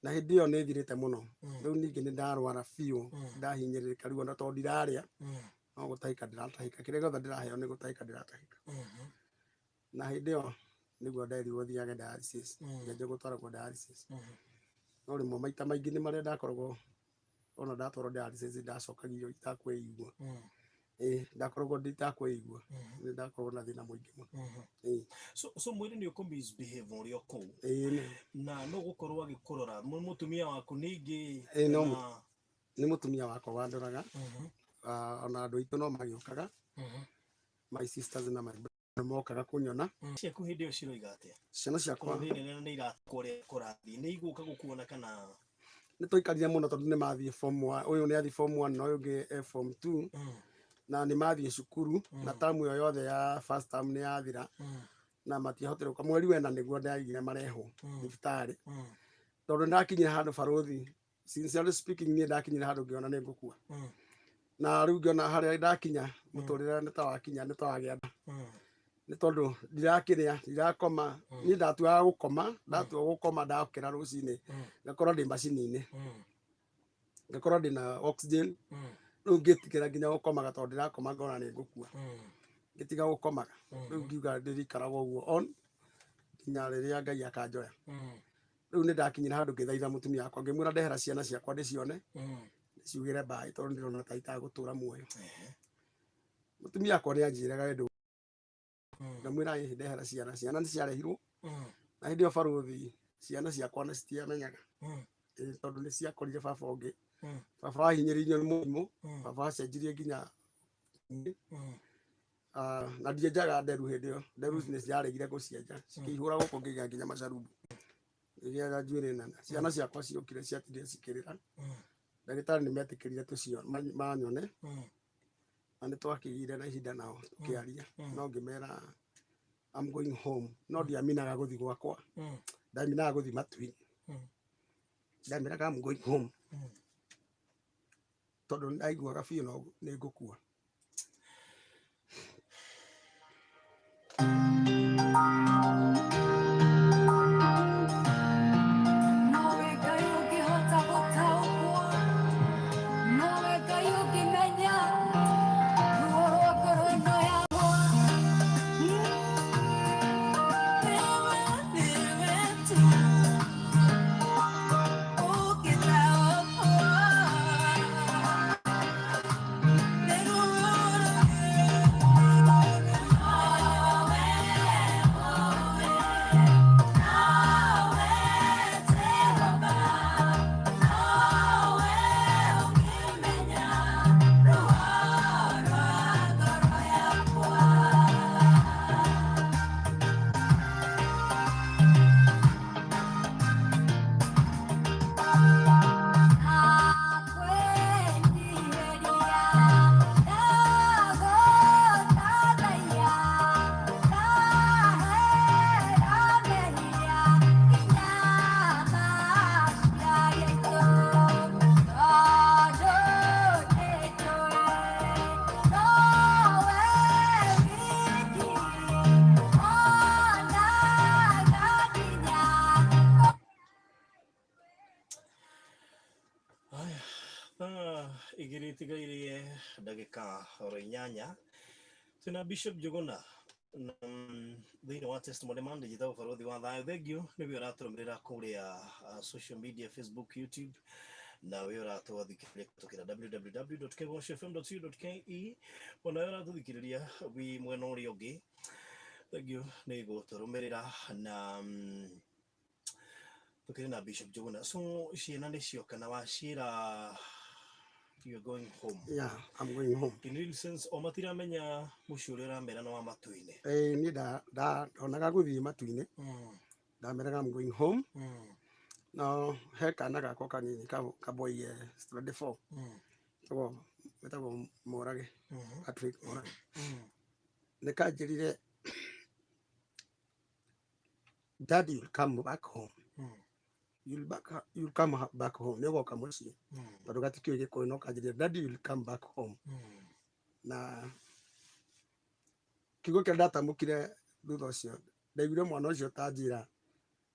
na hĩndĩ ĩyo nĩ thirĩte mũno. Rĩu ningĩ nĩ ndarwara biũ, ndahinyĩrĩrĩka rĩu ona tondũ ndirarĩa, no gũtahĩka ndĩratahĩka, kĩrĩa gĩothe ndĩraheo nĩ gũtahĩka ndĩratahĩka. Na hĩndĩ ĩyo nĩguo nderirwo thiage dialysis, ngĩanjia gũtwaragwo dialysis. No rĩmwe maita maingĩ nĩ marĩa ndakoragwo ona ndatwarwo dialysis ndacokagio itakwĩigua. Ĩĩ, ndakoragwo itakwĩigua, nĩ ndakoragwo na thĩna mũingĩ mũno. Ĩĩ. So mwĩrĩ nĩ ũkũ misbehave ũrĩ o kũu? Ĩĩ, Na no gũkorwo agĩkũrora mũtumia waku ningĩ? Ĩĩ, no nĩ mũtumia wakwa wandoraga. Ona andũ aitũ no magĩũkaga, my sisters na my brother mokaga kũnyona. Ciaku hĩndĩ ĩyo ciroiga atĩa? Ciana ciakwa Tondũ thĩ nene nĩ irakwo ũrĩa kũrathiĩ, nĩ igũka gũkuona kana? Nĩ twaikarire mũno tondũ nĩ mathiĩ form 1, ũyũ nĩ athiĩ form 1 na ũyũ ũngĩ e form 2, na nĩ mathiĩ cukuru na term ĩyo yothe ya first term nĩ yathira na matiahotire gũka. Mweri wena nĩguo ndaigire marehwo thibitarĩ, tondũ ndakinyire handũ, barũthi, sincerely speaking, niĩ ndakinyire handũ ngĩona nĩ ngũkua. Na rĩu ngĩona harĩa ndakinya mũtũrĩre nĩ ta wakinya, nĩ ta wagĩa nda, nĩ tondũ ndirakĩrĩa, ndirakoma. Niĩ ndatuaga gũkoma, ndatua gũkoma, ndokĩra rũcinĩ ngakorwo ndĩ macini-inĩ, ngakorwo ndĩna oxygen. Rĩu ngĩtigĩra nginya gũkomaga, tondũ ndĩrakoma ngona nĩ ngũkua. Ngĩtiga gũkomaga. Rĩu ngiuga ndĩrikaraga ũguo on nginya rĩrĩa Ngai akanjoya. Rĩu nĩ ndakinyire handũ ngĩthaitha mũtumia wakwa, ngĩmwĩra ndehera ciana ciakwa ndĩcione, ndĩciugĩre mbaĩ, tondũ ndĩrona ta itagũtũra muoyo. Mũtumia wakwa nĩ anjĩraga we ndũ ngamwĩra ĩ ndehera ciana. Ciana nĩ ciarehirwo, na hĩndĩ ĩyo, barũthi, ciana ciakwa nĩ citiamenyaga. Ĩ, tondũ nĩ ciakorire baba ũngĩ, baba wahinyĩrĩirio nĩ mũrimũ, baba wacenjirie nginya. Na ndienjaga nderu hĩndĩ ĩyo, nderu nĩ ciaregire gũcienja, cikĩihũra gũkũ, ngĩgĩa nginya macarubu, ngĩgĩa njuĩrĩ nene. Ciana ciakwa ciokire, ciatindire cikĩrĩra. Ndagĩtarĩ nĩ metĩkĩrire tũcio manyone, na nĩ twakĩgire na ihinda nao tũkĩaria, no ngĩmera I'm going home, no ndiaminaga gũthi gwakwa, ndaminaga gũthi matu-inĩ. Ndameraga I'm going home tondũ ndaiguaga biũ no nĩ ngũkua. Nowe Ngai ũngĩhota gũtaũkwo, nowe Ngai ũngĩmenya ruo rwa ngoro ĩno yakwa. Nĩwe, nĩwe tu ũngĩtaũkwo. Nĩ ruo nowe, nowe, nowe Jehova, nowe ũngĩmenya ruo rwa ngoro yakwa. Nakwĩnyihĩria, ndagũthathaiya, ndahera mehia nginya maciari aitũ, tondũ nĩnjũĩ nowe wiki wonaga nginya. Haya, thaa 2 itigairie ndagĩka oro 8, twĩna Bishop Njuguna na thĩinĩ wa Testimony Monday. Njĩtagwo Barũthi wa Thayũ. Thengiũ nĩwe ũratũrũmĩrĩra kũrĩa social media, Facebook, YouTube, na we ũratwathikĩrĩria kũhetũkĩra www.kegocfm.co.ke, ona we ũratũthikĩrĩria wi mwena ũrĩa ũngĩ, thengiũ nĩ gũtũrũmĩrĩra. Na tukĩrĩ na Bishop Njuguna. So ciana nĩ cioka na waciĩra you're going home? Yeah, I'm going home. In real sense, o matiramenya mũciĩ ũrĩa ũramera nĩ wa matu-inĩ? Eh, niĩ ndonaga gũthiĩ matu-inĩ. Ndameraga I'm going home. No he kana gakwa kanini kaboy standard 4, etagwo Morage, Patrick Morage, nĩ kanjĩrire, "Daddy, you'll come back home. You'll come back home, nĩ ũgoka mũciĩ." Tondũ gatikĩũĩ Gĩkũyũ, no kanjĩrire, "Daddy, you'll come back home." Na kiugo kĩrĩa ndatamũkire thutha ũcio, ndaiguire mwana ũcio ta njĩra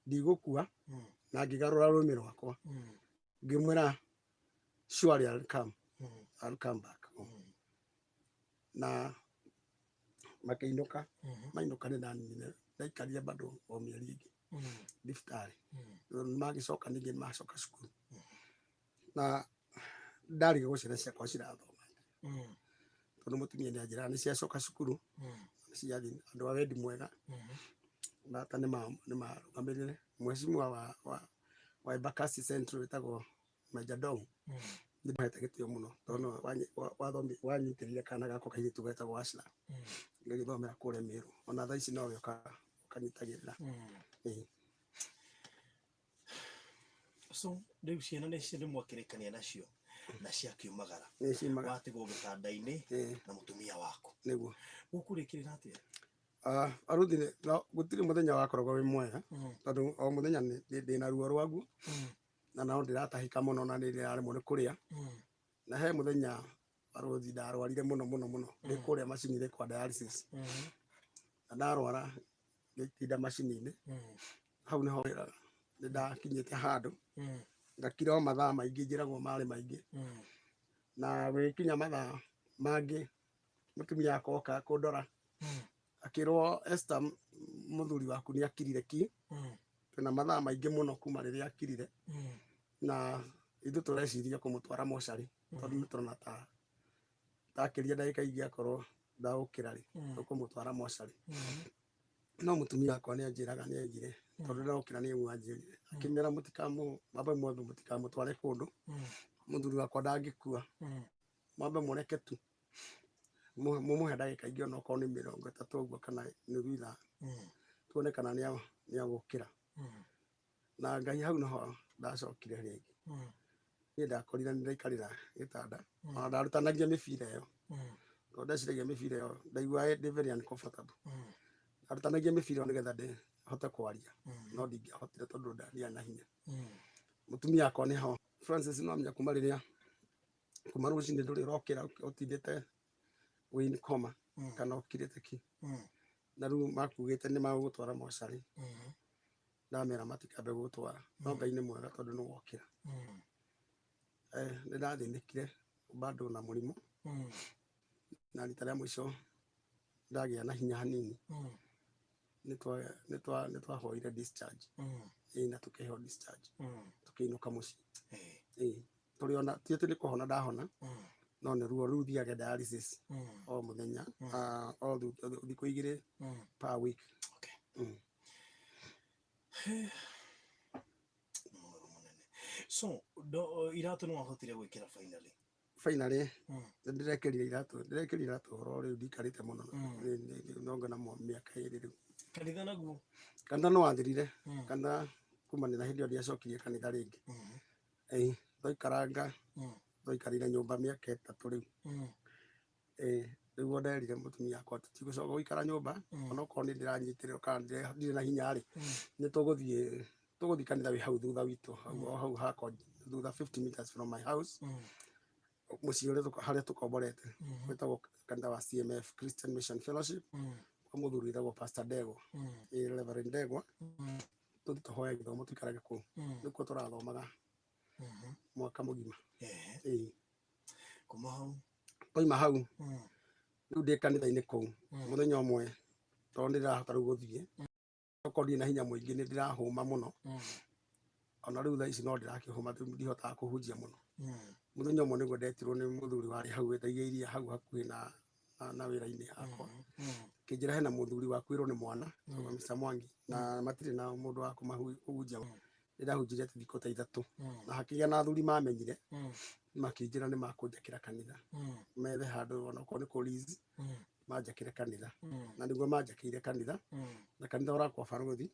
ndigũkua, na ngĩgarũra rũrĩmĩ rwakwa ngĩmwĩra, "Surely I'll come, I'll come back home." Na Makĩinũka. Mainũka nĩ ndaninire, ndaikarire bado o mĩeri ĩngĩ thibitarĩ. Magĩcoka ningĩ macoka cukuru na ndarigagwo ciana ciakwa cirathoma, tondũ mũtumia nĩ anjĩraga nĩ ciacoka cukuru, ciathiĩ andũ a wendi mwega bata nĩ marũgamĩrĩre. Mheshimiwa wa Embakasi Central wĩtagwo Major Dong, nĩ ndĩmũhete gĩtĩo mũno tondũ nĩwe wanyitĩrĩire kana gakwa kairĩtu getagwo Ashla, gagĩthomera kũrĩa Meru. Ona thaa ici nowe ũkanyitagĩrĩra. Ĩĩ. So rĩu ciana nĩ nĩ mwakĩrĩkania nacio na ciakiumagara? Nĩ ciumaga. Watigwo gĩtanda-inĩ na mũtumia waku? Nĩguo. Gũkũrĩkĩrĩra atĩa? Ah, aruthi no, gũtirĩ mũthenya wakoragwo wĩ mwega, tondũ o mũthenya ndĩna ruo rwaguo na no ndĩratahĩka mũno na nĩ ndĩraremwo nĩ kũrĩa. Na he mũthenya, barũthi, ndarwarire mũno mũno mũno ndĩ kũrĩa macini-inĩ kwa dialysis, na ndarwara ngĩtinda macini-inĩ hau. Nĩho wĩra nĩ ndakinyĩte handũ ngakira o mathaa maingĩ, njĩragwo marĩ maingĩ, na gũgĩkinya mathaa mangĩ mũtumia akwa oka kũndora, akĩrwo, "Esther, mũthuri waku nĩ akirire ki. Twĩna mathaa maingĩ mũno kuma rĩrĩa akirire, na ithuĩ tũreciria kũmũtwara mocarĩ, tondũ nĩ tũrona ta takĩria ndagĩka ingĩ akorwo ndaũkĩra rĩ, tũkũmũtwara mocarĩ." No mũtumia wakwa nĩ anjĩraga, nĩ aigire tondũ ndokĩra nĩ ũguo anjĩrire, akĩmera, "Mũtikamũ mwambe mwambe mũtikamũtware kũndũ. Mũthuri wakwa ndangĩkua. Mwambe mũreke tu mumuhe ndagĩka ingĩ, onokorwo nĩ 30 ũguo kana nuthu ithaa, tuone kana nĩ agũkĩra." Na Ngai, hau niho ndacokire rĩngĩ. Niĩ ndakorire nĩ ndaikarĩra gĩtanda, ona ndarutanagia mĩbira ĩyo, tondũ ndeciragia mĩbira ĩyo ndaigua ndĩ very uncomfortable. Ndarutanagia mĩbira ĩyo nĩgetha ndĩhote kwaria, no ndingĩahotire tondũ ndiarĩ na hinya. Mũtumia wakwa nĩho, Francis, no amenya kuma rĩrĩa kuma rũcinĩ ndũrĩ ũrokĩra, ũtindĩte wĩ in coma kana ũkirĩte ki, na rĩu makugĩte nĩ magũgũtwara mocarĩ. Ndamera matikambe gũgũtwara, no Ngai nĩ mwega tondũ nĩ wokĩra. Nĩ ndathĩnĩkire bado na mũrimũ, na rita rĩa mũico ndagĩa na hinya hanini, nĩ twahoire discharge. Ĩĩ, na tũkĩheo discharge, tũkĩinũka mũciĩ. Ĩĩ, tũrĩ ona ti atĩ nĩ kũhona ndahona, no nĩ ruo rũu thiage dialysis o mũthenya, o thikũ 2 per week. Nĩ mũru mũnene. So iratũ nĩ wahotire gwĩkĩra finally? Finally nĩ ndĩrekĩrire iratũ, ndĩrekĩrire iratũ ũhoro rĩu ndikarĩte mũno. Nonga na mĩaka 2 rĩu. Kanitha naguo? Kanitha nĩ wathirire. Kanitha kumania na hĩndĩ ĩyo ndiacokirie kanitha rĩngĩ. Ĩĩ, twaikaranga, twaikarire nyũmba mĩaka 3 rĩu. Ĩĩ, nĩguo nderire mũtumia wakwa tũtigũcoka gũikara nyũmba, onokorwo nĩ ndĩranyitĩrĩrwo kana ndirĩ na hinya rĩ, nĩ tũgũthiĩ kanitha wĩ hau thutha witũ, hau o hau hakwa thutha, 50 meters from my house, mũciĩ ũrĩa harĩa tũkomborete, wĩtagwo kanitha wa CMF, Christian Mission Fellowship, kwa mũthuri wĩtagwo Pastor Ndegwa. Ĩĩ, Reverend Ndegwa. Tũthiĩ tũhoe gĩthomo, tũikarage kũu. Nĩkuo tũrathomaga mwaka mũgima. Ĩĩ. Kuma hau? Twaima hau, rĩu ndĩ kanitha-inĩ kũu, mũthenya ũmwe, tondũ nĩ ndĩrahota rĩu gũthiĩ, okorwo ndirĩ na hinya mũingĩ, nĩ ndĩrahũma mũno. Ona rĩu thaa ici no ndĩrakĩhũma, rĩu ndihotaga kũhunjia mũno. Mũthenya ũmwe nĩguo ndetirwo nĩ mũthuri warĩ hau wendagia iria hau hakuhĩ na wĩra-inĩ hakwa, kĩnjĩra hena mũthuri wakuĩrwo nĩ mwana wĩtagwo Mr. Mwangi, na matirĩ na mũndũ wa kũmahunjia. Nĩ ndahunjirie thikũ ta 3, na hakĩgĩa na athuri mamenyire, makĩnjĩra nĩ makũnjakĩra kanitha, methe handũ onokorwo nĩ kũ lease, manjakĩre kanitha. Na nĩguo manjakĩire kanitha, na kanitha ũrakwa, barũthi,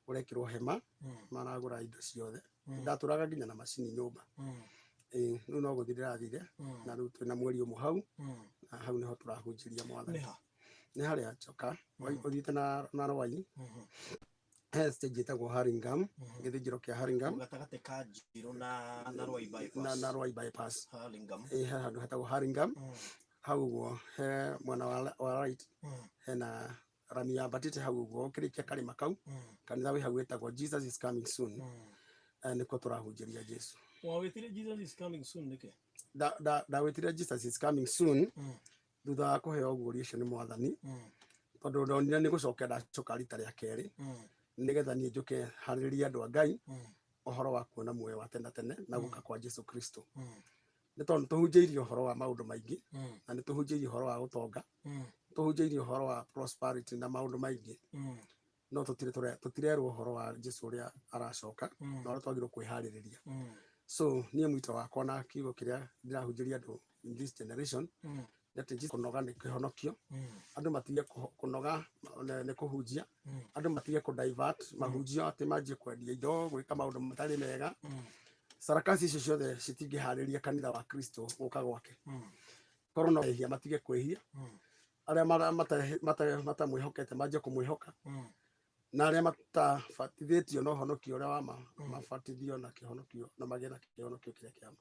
ũrekĩrwo hema, maragũra indo ciothe. Ndatũraga nginya na macini nyũmba. Ĩĩ, rĩu no gũthiĩ ndĩrathire, na rĩu twĩna mweri ũmwe hau, na hau nĩho tũrahunjĩria Mwathani. Nĩ ha? Nĩ harĩa Njoka ũthiĩte na Rwai, he stage ĩtagwo Hurlingham, gĩthĩnjĩro kĩa Hurlingham. Gatagatĩ ka Njirũ na Rwai bypass? Na Rwai bypass. Hurlingham. Ĩĩ, he handũ hetagwo Hurlingham. Hau ũguo he mwena wa right, hena rami yambatĩte hau ũguo, ũkĩrĩkia karĩma kau, kanitha wĩ hau wĩtagwo Jesus is Coming Soon. Nĩkuo tũrahunjĩria Jesu. Wawĩtire Jesus is Coming Soon nĩkĩ? Ndawĩtire Jesus is Coming Soon thutha wa kũheo ũguũrio ũcio nĩ Mwathani. Tondũ ndonire nĩ gũcoka ndacoka rita rĩa kerĩ nĩgetha niĩ njũke harĩrĩrie andũ a Ngai ũhoro wa kuona muoyo wa tene na tene na gũka kwa Jesu Kristo. Nĩ tondũ nĩ tũhunjĩirio ũhoro wa maũndũ maingĩ na nĩ tũhunjĩirio ũhoro wa gũtonga, tũhunjĩirio ũhoro wa prosperity na maũndũ maingĩ, no tũtirerwo ũhoro wa Jesu ũrĩa aracoka na ũrĩa twagĩrĩirwo kwĩharĩrĩria. So niĩ mwito wakwa na kiugo kĩrĩa ndĩrahunjĩria andũ in this generation nĩ atĩ Jesu kũnoga nĩ kĩhonokio, andũ matige kũnoga nĩ kũhunjia, andũ matige kũ divert mahunjio atĩ manjie kwendia indo, gwĩka maũndũ matarĩ mega. Sarakasi icio ciothe citingĩharĩria kanitha wa Kristo gũka gwake. Korwo no ehia matige kwĩhia, arĩa matamwĩhokete manjie kũmwĩhoka, na arĩa matabatithĩtio na ũhonokio ũrĩa wa ma mabatithio na kĩhonokio na magĩe na kĩhonokio kĩrĩa kĩa ma.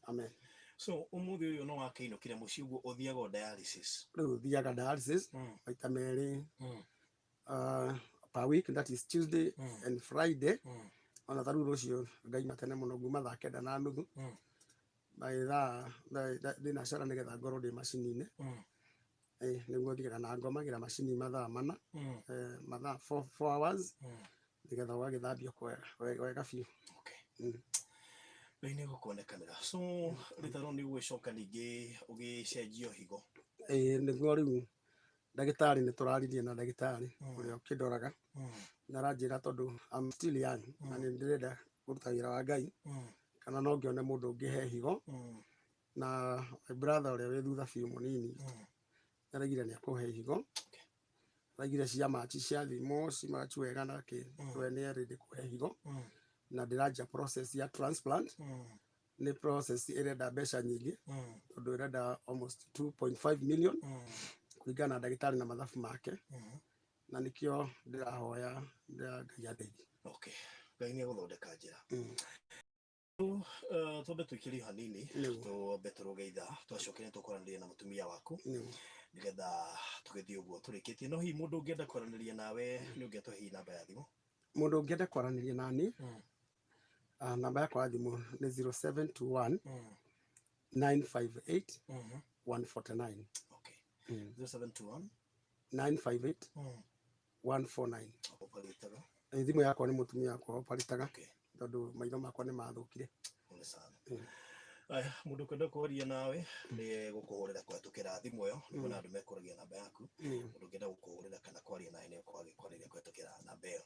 Amen. So ũmũthĩ ũyũ no wakĩinũkire mũciĩ ũguo ũthiaga o dialysis? Rĩu thiaga dialysis maita merĩ per week, that is Tuesday and Friday. Ona ta rĩu rũciũ ngaima tene mũno, nguma thaa 9:30, by thaa ndĩna cara nĩgetha ngorwo ndĩ macini-inĩ. Nĩguo thiaga na ngomagĩra macini mathaa 4, mathaa 4 hours, nĩgetha ũgagĩthambio wega biũ. Ngai nĩ gũkuonekanĩra. So rĩtaro nĩ ũgũgĩcoka ningĩ ũgĩcenjio higo? Ĩĩ, nĩguo. Rĩu ndagĩtarĩ nĩ tũraririe na ndagĩtarĩ ũrĩa ũkĩndoraga na aranjĩra tondũ I'm still young na nĩ ndĩrenda kũruta wĩra wa Ngai, kana no ngĩone mũndũ ũngĩhe higo, na my brother ũrĩa wĩ thutha biũ mũnini nĩaraigire nĩ akũhe higo. Araigire cia machi ciathimwo cimachi wega na kĩ, we nĩ ready kũhe higo, na ndĩranjia process ya transplant. Nĩ process ĩrenda mbeca nyingĩ tondũ ĩrenda almost 2.5 million kũringana na ndagĩtarĩ na mathabu make, na nĩkĩo ndĩrahoya Ngai andeithie. Okay, Ngai nĩ egũthondeka njĩra. Twambe tũikĩrie hanini. Nĩguo. Twambe tũrũge ithaa, twacokera nĩ tũkwaranĩria na mũtumia waku nĩgetha tũgĩthiĩ ũguo tũrĩkĩtie. No hihi mũndũ ũngĩenda kwaranĩria nawe, nĩ ũngĩatũhe hihi namba ya thimũ? Mũndũ ũngĩenda kwaranĩria nani, namba yakwa ya thimũ nĩ 0721 958 149. 0721 958 149. Oparĩtaga? Thimũ yakwa nĩ mũtumia wakwa oparĩtaga tondũ maitho makwa nĩ mathũkire. Pole sana. Aya, mũndũ ũkwenda kwaria nawe nĩ gũkũhũrĩra kũhetũkĩra thimũ ĩyo, nĩguo na andũ mekũragia namba yaku. Mũndũ ũngĩenda gũkũhũrĩra kana kwaria nawe nĩ ũkorwo agĩkwarĩria kũhetũkĩra namba ĩyo.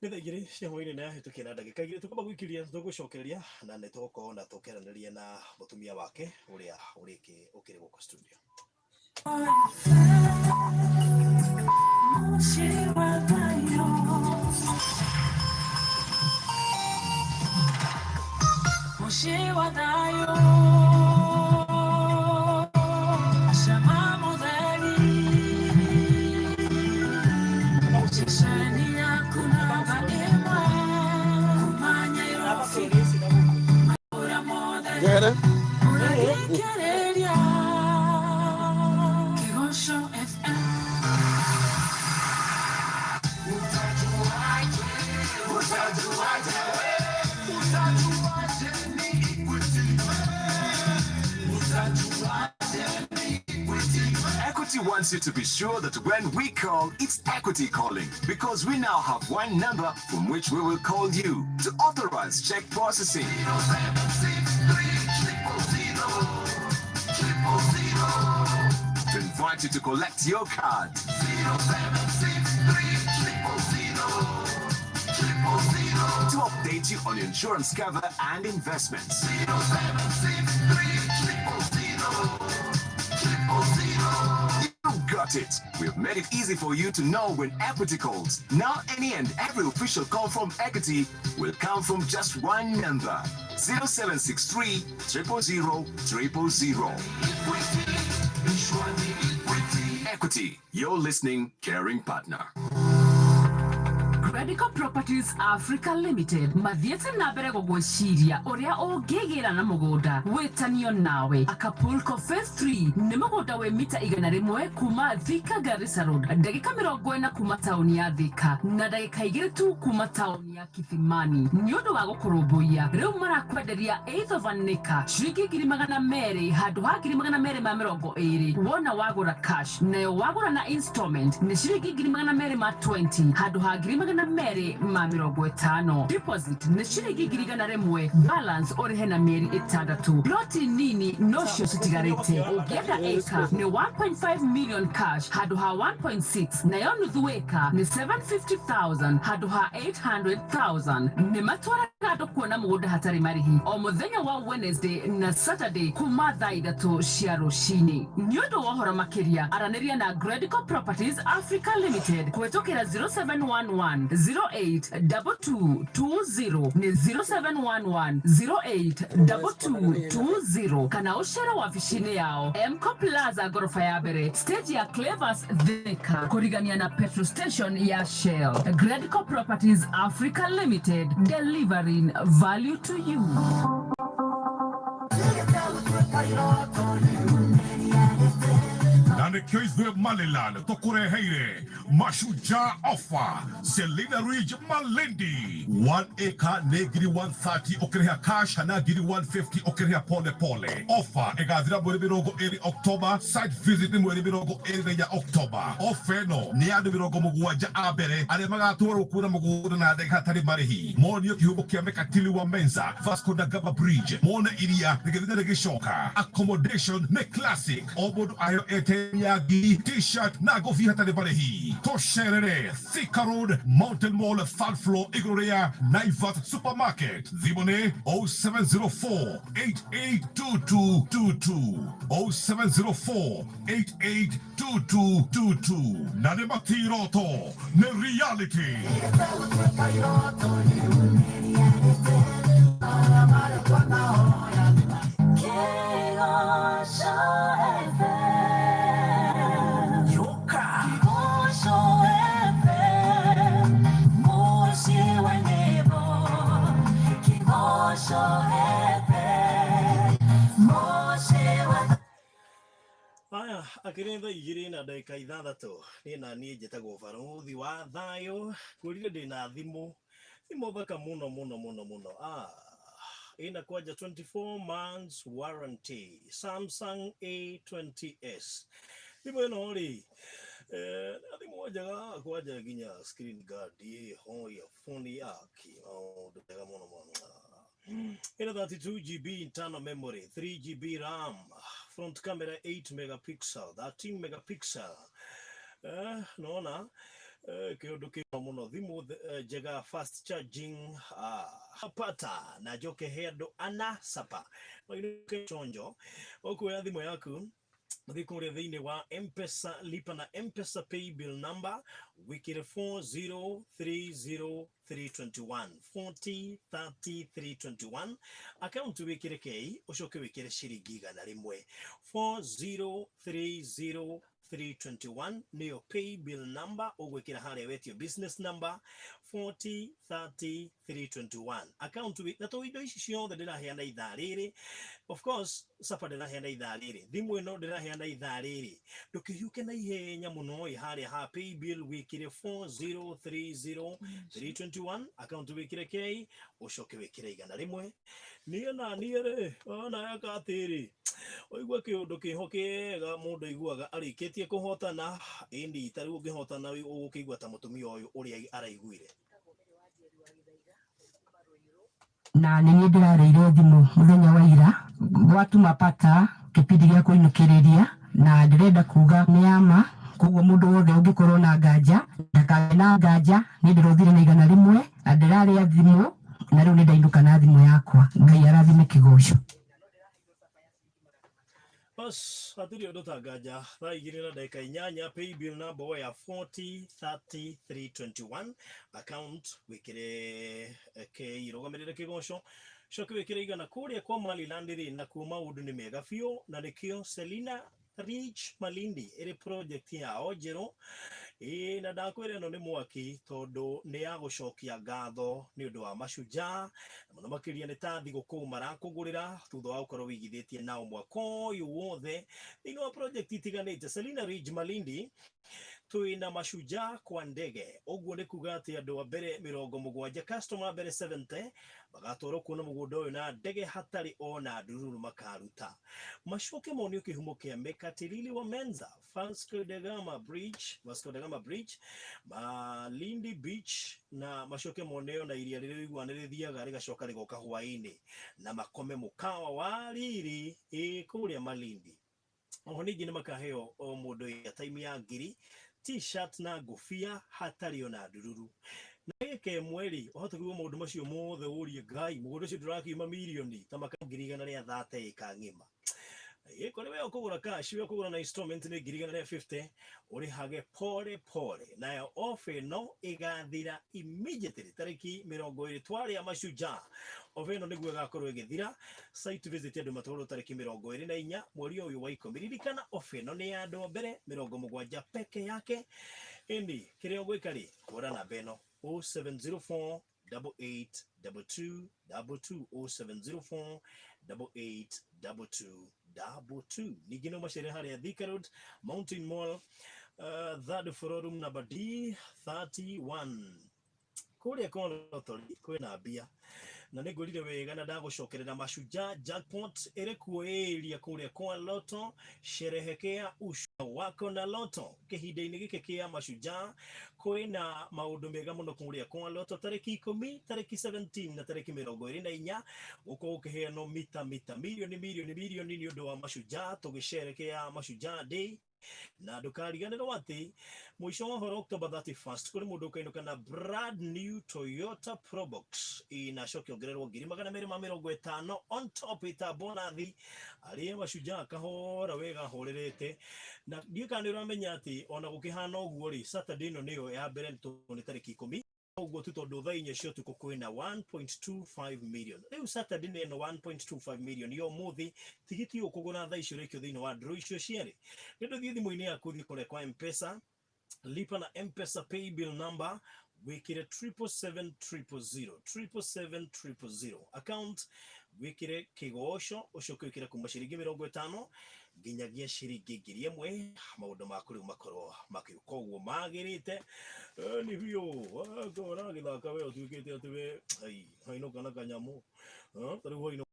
Nĩ thaa 2 cia hwainĩ na yahĩtũkia na ndagĩka 2. Tũkwamba gũikĩria, tũgũcokereria na nĩ tũgũkorwo na tũkĩaranĩria na mũtumia wake ũrĩa ũkĩrĩ gũkũ studio. Mũciĩ wa thayũ. Mũciĩ wa thayũ. Cama mũtheri. Ceceni yaku namba ĩmwe. Kuma Nairobi. Matũũra mothe. Njehere. Ũrathikĩrĩria Kĩgoco FM. Utajuaje? Utajuaje ni Equity? Utajuaje ni Equity? Equity wants you to be sure that when we call, it's Equity calling. Because we now have one number from which we will call you to authorize check processing, 0763 000 000. To invite you to collect your card, 0763 000 000. To update you on your insurance cover and investments. 0763 000 000. You got it. We've made it easy for you to know when Equity calls. Now any and every official call from Equity will come from just one number: 0763 000 000. Equity, Equity. Equity, your listening, caring partner. Credit Gradico Properties Africa Limited mathiĩte na mbere gũgwĩciria ũrĩa ũngĩgĩra na mũgũnda wĩtanio nawe. Acapulco Phase 3 nĩ mũgũnda wĩ mita 100 kuma Thika Garissa Road, ndagĩka 40 kuma taũni ya Thika na ndagĩka 2 tu kuma taũni ya Kithimani. Nĩ ũndũ wa gũkũrũmbũiya rĩu marakwenderia eighth of an acre ciringi 200,000 handũ ha 220,000 wona wagũra cash, nayo wagũra na installment nĩ ciringi 220,000 handũ ha 250,000. Deposit nĩ ciringi 100,000, balance ũrĩhe na mĩeri 6. Ploti nini nocio citigarĩte. Ũngĩenda acre nĩ 1.5 million cash handũ ha 1.6, nayo nuthu acre nĩ 750,000 handũ ha 800,000. Nĩ matwaraga andũ kuona mũgũnda hatarĩ marĩhi o mũthenya wa Wednesday na Saturday kuma thaa 3 cia rũcinĩ. Nĩ ũndũ wa ũhoro makĩria aranĩria na Gredico Properties Africa Limited kũhĩtũkĩra 0711 082220, nĩ 0711 082220, kana ũcere wabici-inĩ yao Mco Plaza ngoroba ya mbere stage ya Clevers Thika kũrigania na petrol station ya Shell. Gredico Properties Africa Limited, delivering value to you. Na nĩkĩo ithuĩ Maliland tũkũreheire Mashujaa Offer Selina Ridge Malindi 1 acre nĩ 130,000 ũkĩrĩha cash kana 150,000 ũkĩrĩha pole pole. Offer ĩgathira mweri 20 October, site visit nĩ mweri 24 October. Offer ĩno nĩ ya andũ 70 a mbere arĩa magatwarwo kuona mũgũnda na ndege hatarĩ marĩhi, monio kĩhumo kĩa Mekatili wa Menza, Vasco da Gama Bridge, mone iria rĩgĩthiĩ na rĩgĩcoka. Accommodation nĩ classic, o mũndũ aheo airtime ya ngiri, t-shirt na ngũbia hatarĩ marĩhi. Tũcerere Thika Road, Mountain Mall, third floor, igũrũ rĩa Naivas Supermarket. Thimũ nĩ 0704 882222, 0704 882222. Na nĩ matiroto, nĩ reality. Kĩgoco FM. Kĩgoco FM. Mũciĩ wa nyĩmbo. Kĩgoco FM. Mũciĩ wa Aya akĩrĩ thaa 2 na ndagĩka 6 niĩ na niĩ njĩtagwo Barũthi wa Thayũ. Ngwĩrire ndĩna thimũ thaka mũno mũno mũno mũno. Ina kwanja 24 months warranty, Samsung A20s. Thimũ ĩno rĩ, na thimũ njega kwanja nginya screen guard ĩho ya phone yake maũndũ mega mũno mũno. Ina 32 GB internal memory, 3 GB RAM, front camera 8 megapixel, 13 megapixel. Naona kĩũndũ kĩo mũno, thimũ njega, fast charging. Pata na njoke he andũ ana sapa mainũke chonjo. Ũkuoya thimũ yaku ũthiĩ kũrĩa thĩinĩ wa Mpesa, lipa na Mpesa pay bill number wĩkĩre 4030321, 4030321, account wĩkĩre K, ũcoke wĩkĩre ciringi 100. 4030321 nĩyo pay bill number ũgwĩkĩra harĩa wetio business number 4030321 account na to indo ici ciothe ndĩraheana ithaa rĩrĩ, of course sapa ndĩraheana ithaa rĩrĩ, thimũ ĩno ndĩraheana ithaa rĩrĩ, ndũkĩhiũke na ihenya mũno ĩ harĩa ha pay bill wĩkĩre 4030321, account wĩkĩre K, ũcoke wĩkĩre 100. Niĩ na niĩ rĩ, ona eka atĩrĩ, ũigue kĩũndũ kĩho kĩega mũndũ aiguaga arĩkĩtie kũhotana. Ĩni ta rĩu ũngĩhotana ũgũkĩigua ta mũtumia ũyũ ũrĩa araiguire. Na nĩ niĩ ndĩrarĩire thimũ mũthenya wa ira gwatuma pata kĩbindi gĩa kũinũkĩrĩria, na ndĩrenda kuga nĩ yama. Koguo mũndũ wothe ũngĩkorwo na nganja ndakagĩe na nganja, niĩ ndĩrothire na 100 na ndĩrarĩa thimũ na rĩu nĩ ndainũka na thimũ yakwa. Ngai arathime Kĩgoco. Bas, hatirĩ ũndũ ta nganja. Thaa 2 na ndagĩka 8, pay bill number ya 4030321, account wĩkĩre K, rũgamĩrĩre Kĩgoco, coke wĩkĩre 100. Kũrĩa kwa Maliland rĩ, nakuo maũndũ nĩ mega biũ, na nĩkĩo Selina Rich Malindi ĩrĩ project yao njerũ. Ĩĩ na ndakwĩra ĩno nĩ mwaki tondũ nĩ ya gũcokia ngatho nĩ ũndũ wa mashujaa na mũno makĩria nĩ ta thigũkũ marakũgũrĩra thutha wa gũkorwo wĩigithĩtie nao mwaka ũyũ wothe thĩinĩ wa project itiganĩte. Selina Ridge Malindi twĩna mashujaa kwa ndege, ũguo nĩ kuga atĩ andũ a mbere 70, customer a mbere 70 magatwarwo kuona mũgũnda ũyũ na ndege hatarĩ ona ndururu makaruta, macoke monio kĩhumo kĩa Mekatilili wa Menza, Vasco da Gama Bridge, Vasco da Gama Bridge, Malindi Beach, na macoke moneo na iria rĩrĩa ũiguaga nĩ rĩthiaga rĩgacoka rĩgoka hwaĩ-inĩ, na makome mũkawa wa riri ĩ kũrĩa Malindi. Oho ningĩ nĩ makaheo o mũndũ airtime ya ngiri, t-shirt na ngũbia hatarĩ ona ndururu. Na gĩka ĩmwe rĩ, ũhote kũigua maũndũ macio mothe ũrie Ngai, mũgũnda ũcio ndũrakiuma mirioni ta maka 130,000 ĩka ng'ima. Gĩkũ we ũkũgũra cash, we ũkũgũra na installment nĩ 150,000, ũrĩhage pole pole. Nayo ofa ĩno ĩgathira immediately tarĩki 20 twarĩa mashujaa. Ofa ĩno nĩguo ĩgakorwo ĩgĩthira. Site visit andũ matwarwo tarĩki 24 mweri ũyũ wa 10. Ririkana ofa ĩno nĩ ya andũ a mbere 70 peke yake. Ĩni kĩrĩa ũgwĩka rĩ, hũra namba ĩno 0704 8822 22, 0704 8822 22. Ningĩ no macere harĩa Thika Road, Mountain Mall, third floor, room number D31. Kũrĩa kwa lottery kwĩna mbia na nĩ ngwĩrire wega na ndagũcokerera mashujaa jackpot ĩrĩ kuo ĩria kũrĩa kwa loto. Sherehekea ushindi wako na loto kĩhinda-inĩ gĩkĩ kĩa mashujaa. Kwĩna maũndũ mega mũno kũrĩa kwa loto tarĩki 10, tarĩki 17 na tarĩki 24, gũkorwo gũkĩheanwo mita mita mirioni mirioni mirioni nĩ ũndũ wa mashujaa, tũgĩsherekea Mashujaa Day. Na ndũkariganĩrwo atĩ mũico wa ũhoro October 31st kũrĩ mũndũ ũkainũka na brand new Toyota Probox inacoke ongererwo 250,000 on top ĩta bonathi. Arĩa mashujaa kahora wega horerete, na ndiũĩ kana nĩ ũramenya atĩ ona gũkĩhana ũguo rĩ, Saturday ĩno nĩyo ya mbere tondũ nĩ tarĩki 10 ũguo tu, tondũ thaa 4 cia ũtukũ kwĩna 1.25 million. Rĩu Saturday nĩ ĩno 1.25 million ya ũmũthĩ, tigiti ũkũgũra thaa icio ũrekio thĩinĩ wa draw icio cierĩ. Nĩ ũndũ thiĩ thimũ-inĩ yaku, thiĩ kũrĩa kwa M-Pesa, lipa na M-Pesa paybill number wikire 777 000, 777 000, account wikire Kigoco, ucoke wikire kuma ciringi 50 nginyagia ciringi 1000. Maũndũ maku rĩu makorwo makĩũka ũguo magĩrĩte. Nĩ biũ ũragĩthaka we ũtuĩkĩte atĩ we ai hainũka na kanyamũ. Ta rĩu hwainũ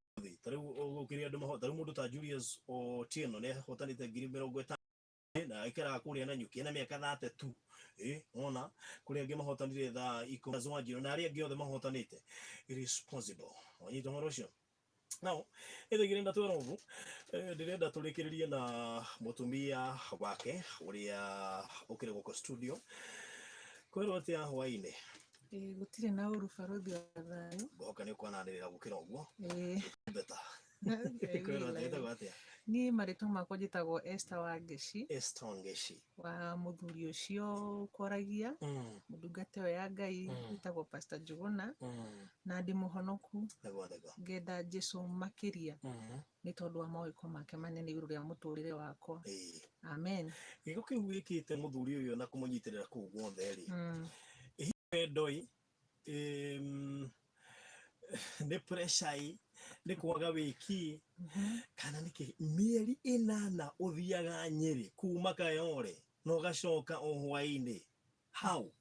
ta rĩu gũkĩrĩ andũ maho, ta rĩu mũndũ ta Julius Otieno nĩ ahotanĩte 50,000 na aikaraga kũrĩa na nyuki na mĩaka 30 tu. Ona kũrĩ angĩ mahotanire thaa 10 Zwanjiro na arĩa angĩ othe mahotanĩte. It is possible wanyita ũhoro ũcio. Now ĩthĩgĩre na 12, ndĩrenda tũrĩkĩrĩrie na mũtumia wake ũrĩa ũkĩrĩ gũkũ studio. Kwĩrwo atĩa hwaĩ-inĩ? Ĩĩ, gũtirĩ na ũru, barũthi wa thayũ. Ngohoka nĩ ũkwananĩrĩra gũkĩra ũguo. Ĩĩ. Beta kwĩrwo atĩa, ĩtagwo atĩa? Niĩ marĩtwa makwa njĩtagwo Esther Wangeci. Esther Wangeci. Wa mũthuri ũcio ũkwaragia, mũndungata ĩyo ya Ngai ĩtagwo Pastor Njuguna, na ndĩ mũhonoku. Nĩguo nĩguo. Ngenda Jesu makĩria nĩ tondũ wa mawĩko make manene igũrũ rĩa mũtũrĩre wakwa. Amen. Gĩko kĩu wĩkĩte mũthuri ũyũ na kũmũnyitĩrĩra kũu guothe rĩ, wendo ĩ, nĩ pressure ĩ, nĩ kwaga wĩki, kana nĩkĩ mĩeri 8 ũthiaga Nyĩrĩ kuma Kayore na ũgacoka o hwaĩ-inĩ how?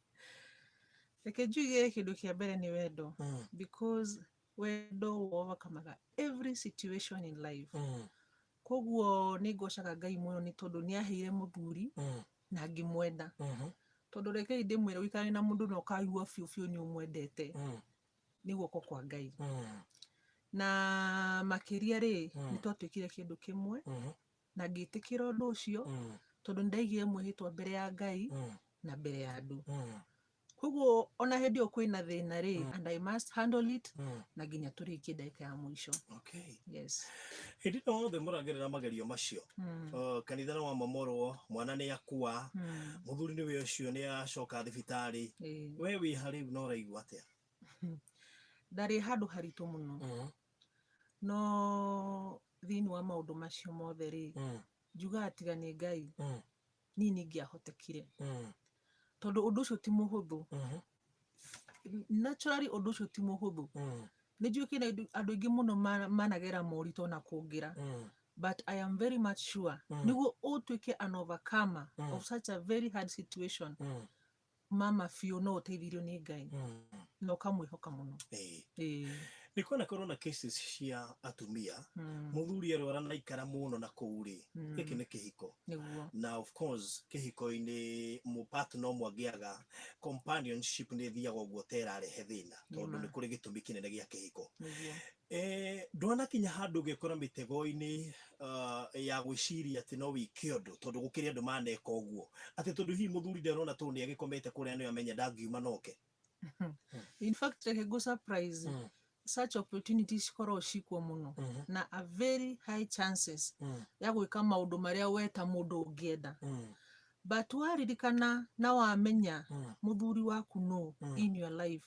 Reke njuge kĩndũ kĩa mbere nĩ wendo, because wendo overcomaga every situation in life. Koguo nĩ ngocaga Ngai mũno nĩ tondũ nĩ aheire mũthuri na ngĩmwenda, tondũ rekei ndĩmwĩre, ũikarane na mũndũ na ũkaigua biũ biũ nĩ ũmwendete nĩ guoko kwa Ngai. Na makĩria rĩ, nĩ twatuĩkire kĩndũ kĩmwe na ngĩtĩkĩra ũndũ ũcio tondũ nĩ ndaigire mwĩhĩtwa mbere ya Ngai na mbere ya andũ. Koguo ona hĩndĩ ĩyo kwĩna thĩna rĩ, and I must handle it na nginya tũrĩkie ndagĩka ya mũico. Yes. Hĩndĩ ĩno yothe mũragerera magerio macio, kanitha nĩ wamomorwo, mwana nĩ akua, mũthuri nĩwe ũcio nĩ acoka thibitarĩ, we wĩ ha rĩu na ũraigua atĩa? Ndarĩ handũ haritũ mũno, no thĩinĩ wa maũndũ macio mothe rĩ, njugaga tiga nĩ Ngai, niĩ ningĩahotekire. Tondũ ũndũ ũcio ti mũhũthũ. Naturally ũndũ ũcio ti mũhũthũ. Nĩ njũĩ kĩna andũ aingĩ mũno managera moritũ na kũngĩra, but I am very much sure nĩguo ũtuĩke an overcomer of such a very hard situation, mama biũ no ũteithirio nĩ Ngai na ũkamwĩhoka mũno. Ĩĩ. Nĩ kwanakorwo na cases cia atumia, mũthuri arwara na ikara mũno na kũu rĩ, gĩkĩ nĩ kĩhiko. Na of course kĩhiko-inĩ mũpartner ũmwe angĩaga companionship nĩ ĩthiaga ũguo ta ĩrarehe thĩna, tondũ nĩ kũrĩ gĩtũmi kĩnene gĩa kĩhiko. Ndwanakinya handũ ũgekora mĩtego-inĩ ya gwĩciria atĩ no wĩke ũndũ tondũ gũkĩrĩ andũ maneka ũguo, atĩ tondũ hihi mũthuri ndarona tondũ nĩ agĩkomete kũrĩa nĩ amenya ndangiuma noke? In fact, reke ngũ surprise, such opportunities cikoragwo cikuo mũno na a very high chances ya gwĩka maũndũ marĩa we ta mũndũ ũngĩenda, but waririkana na wamenya mũthuri waku no in your life,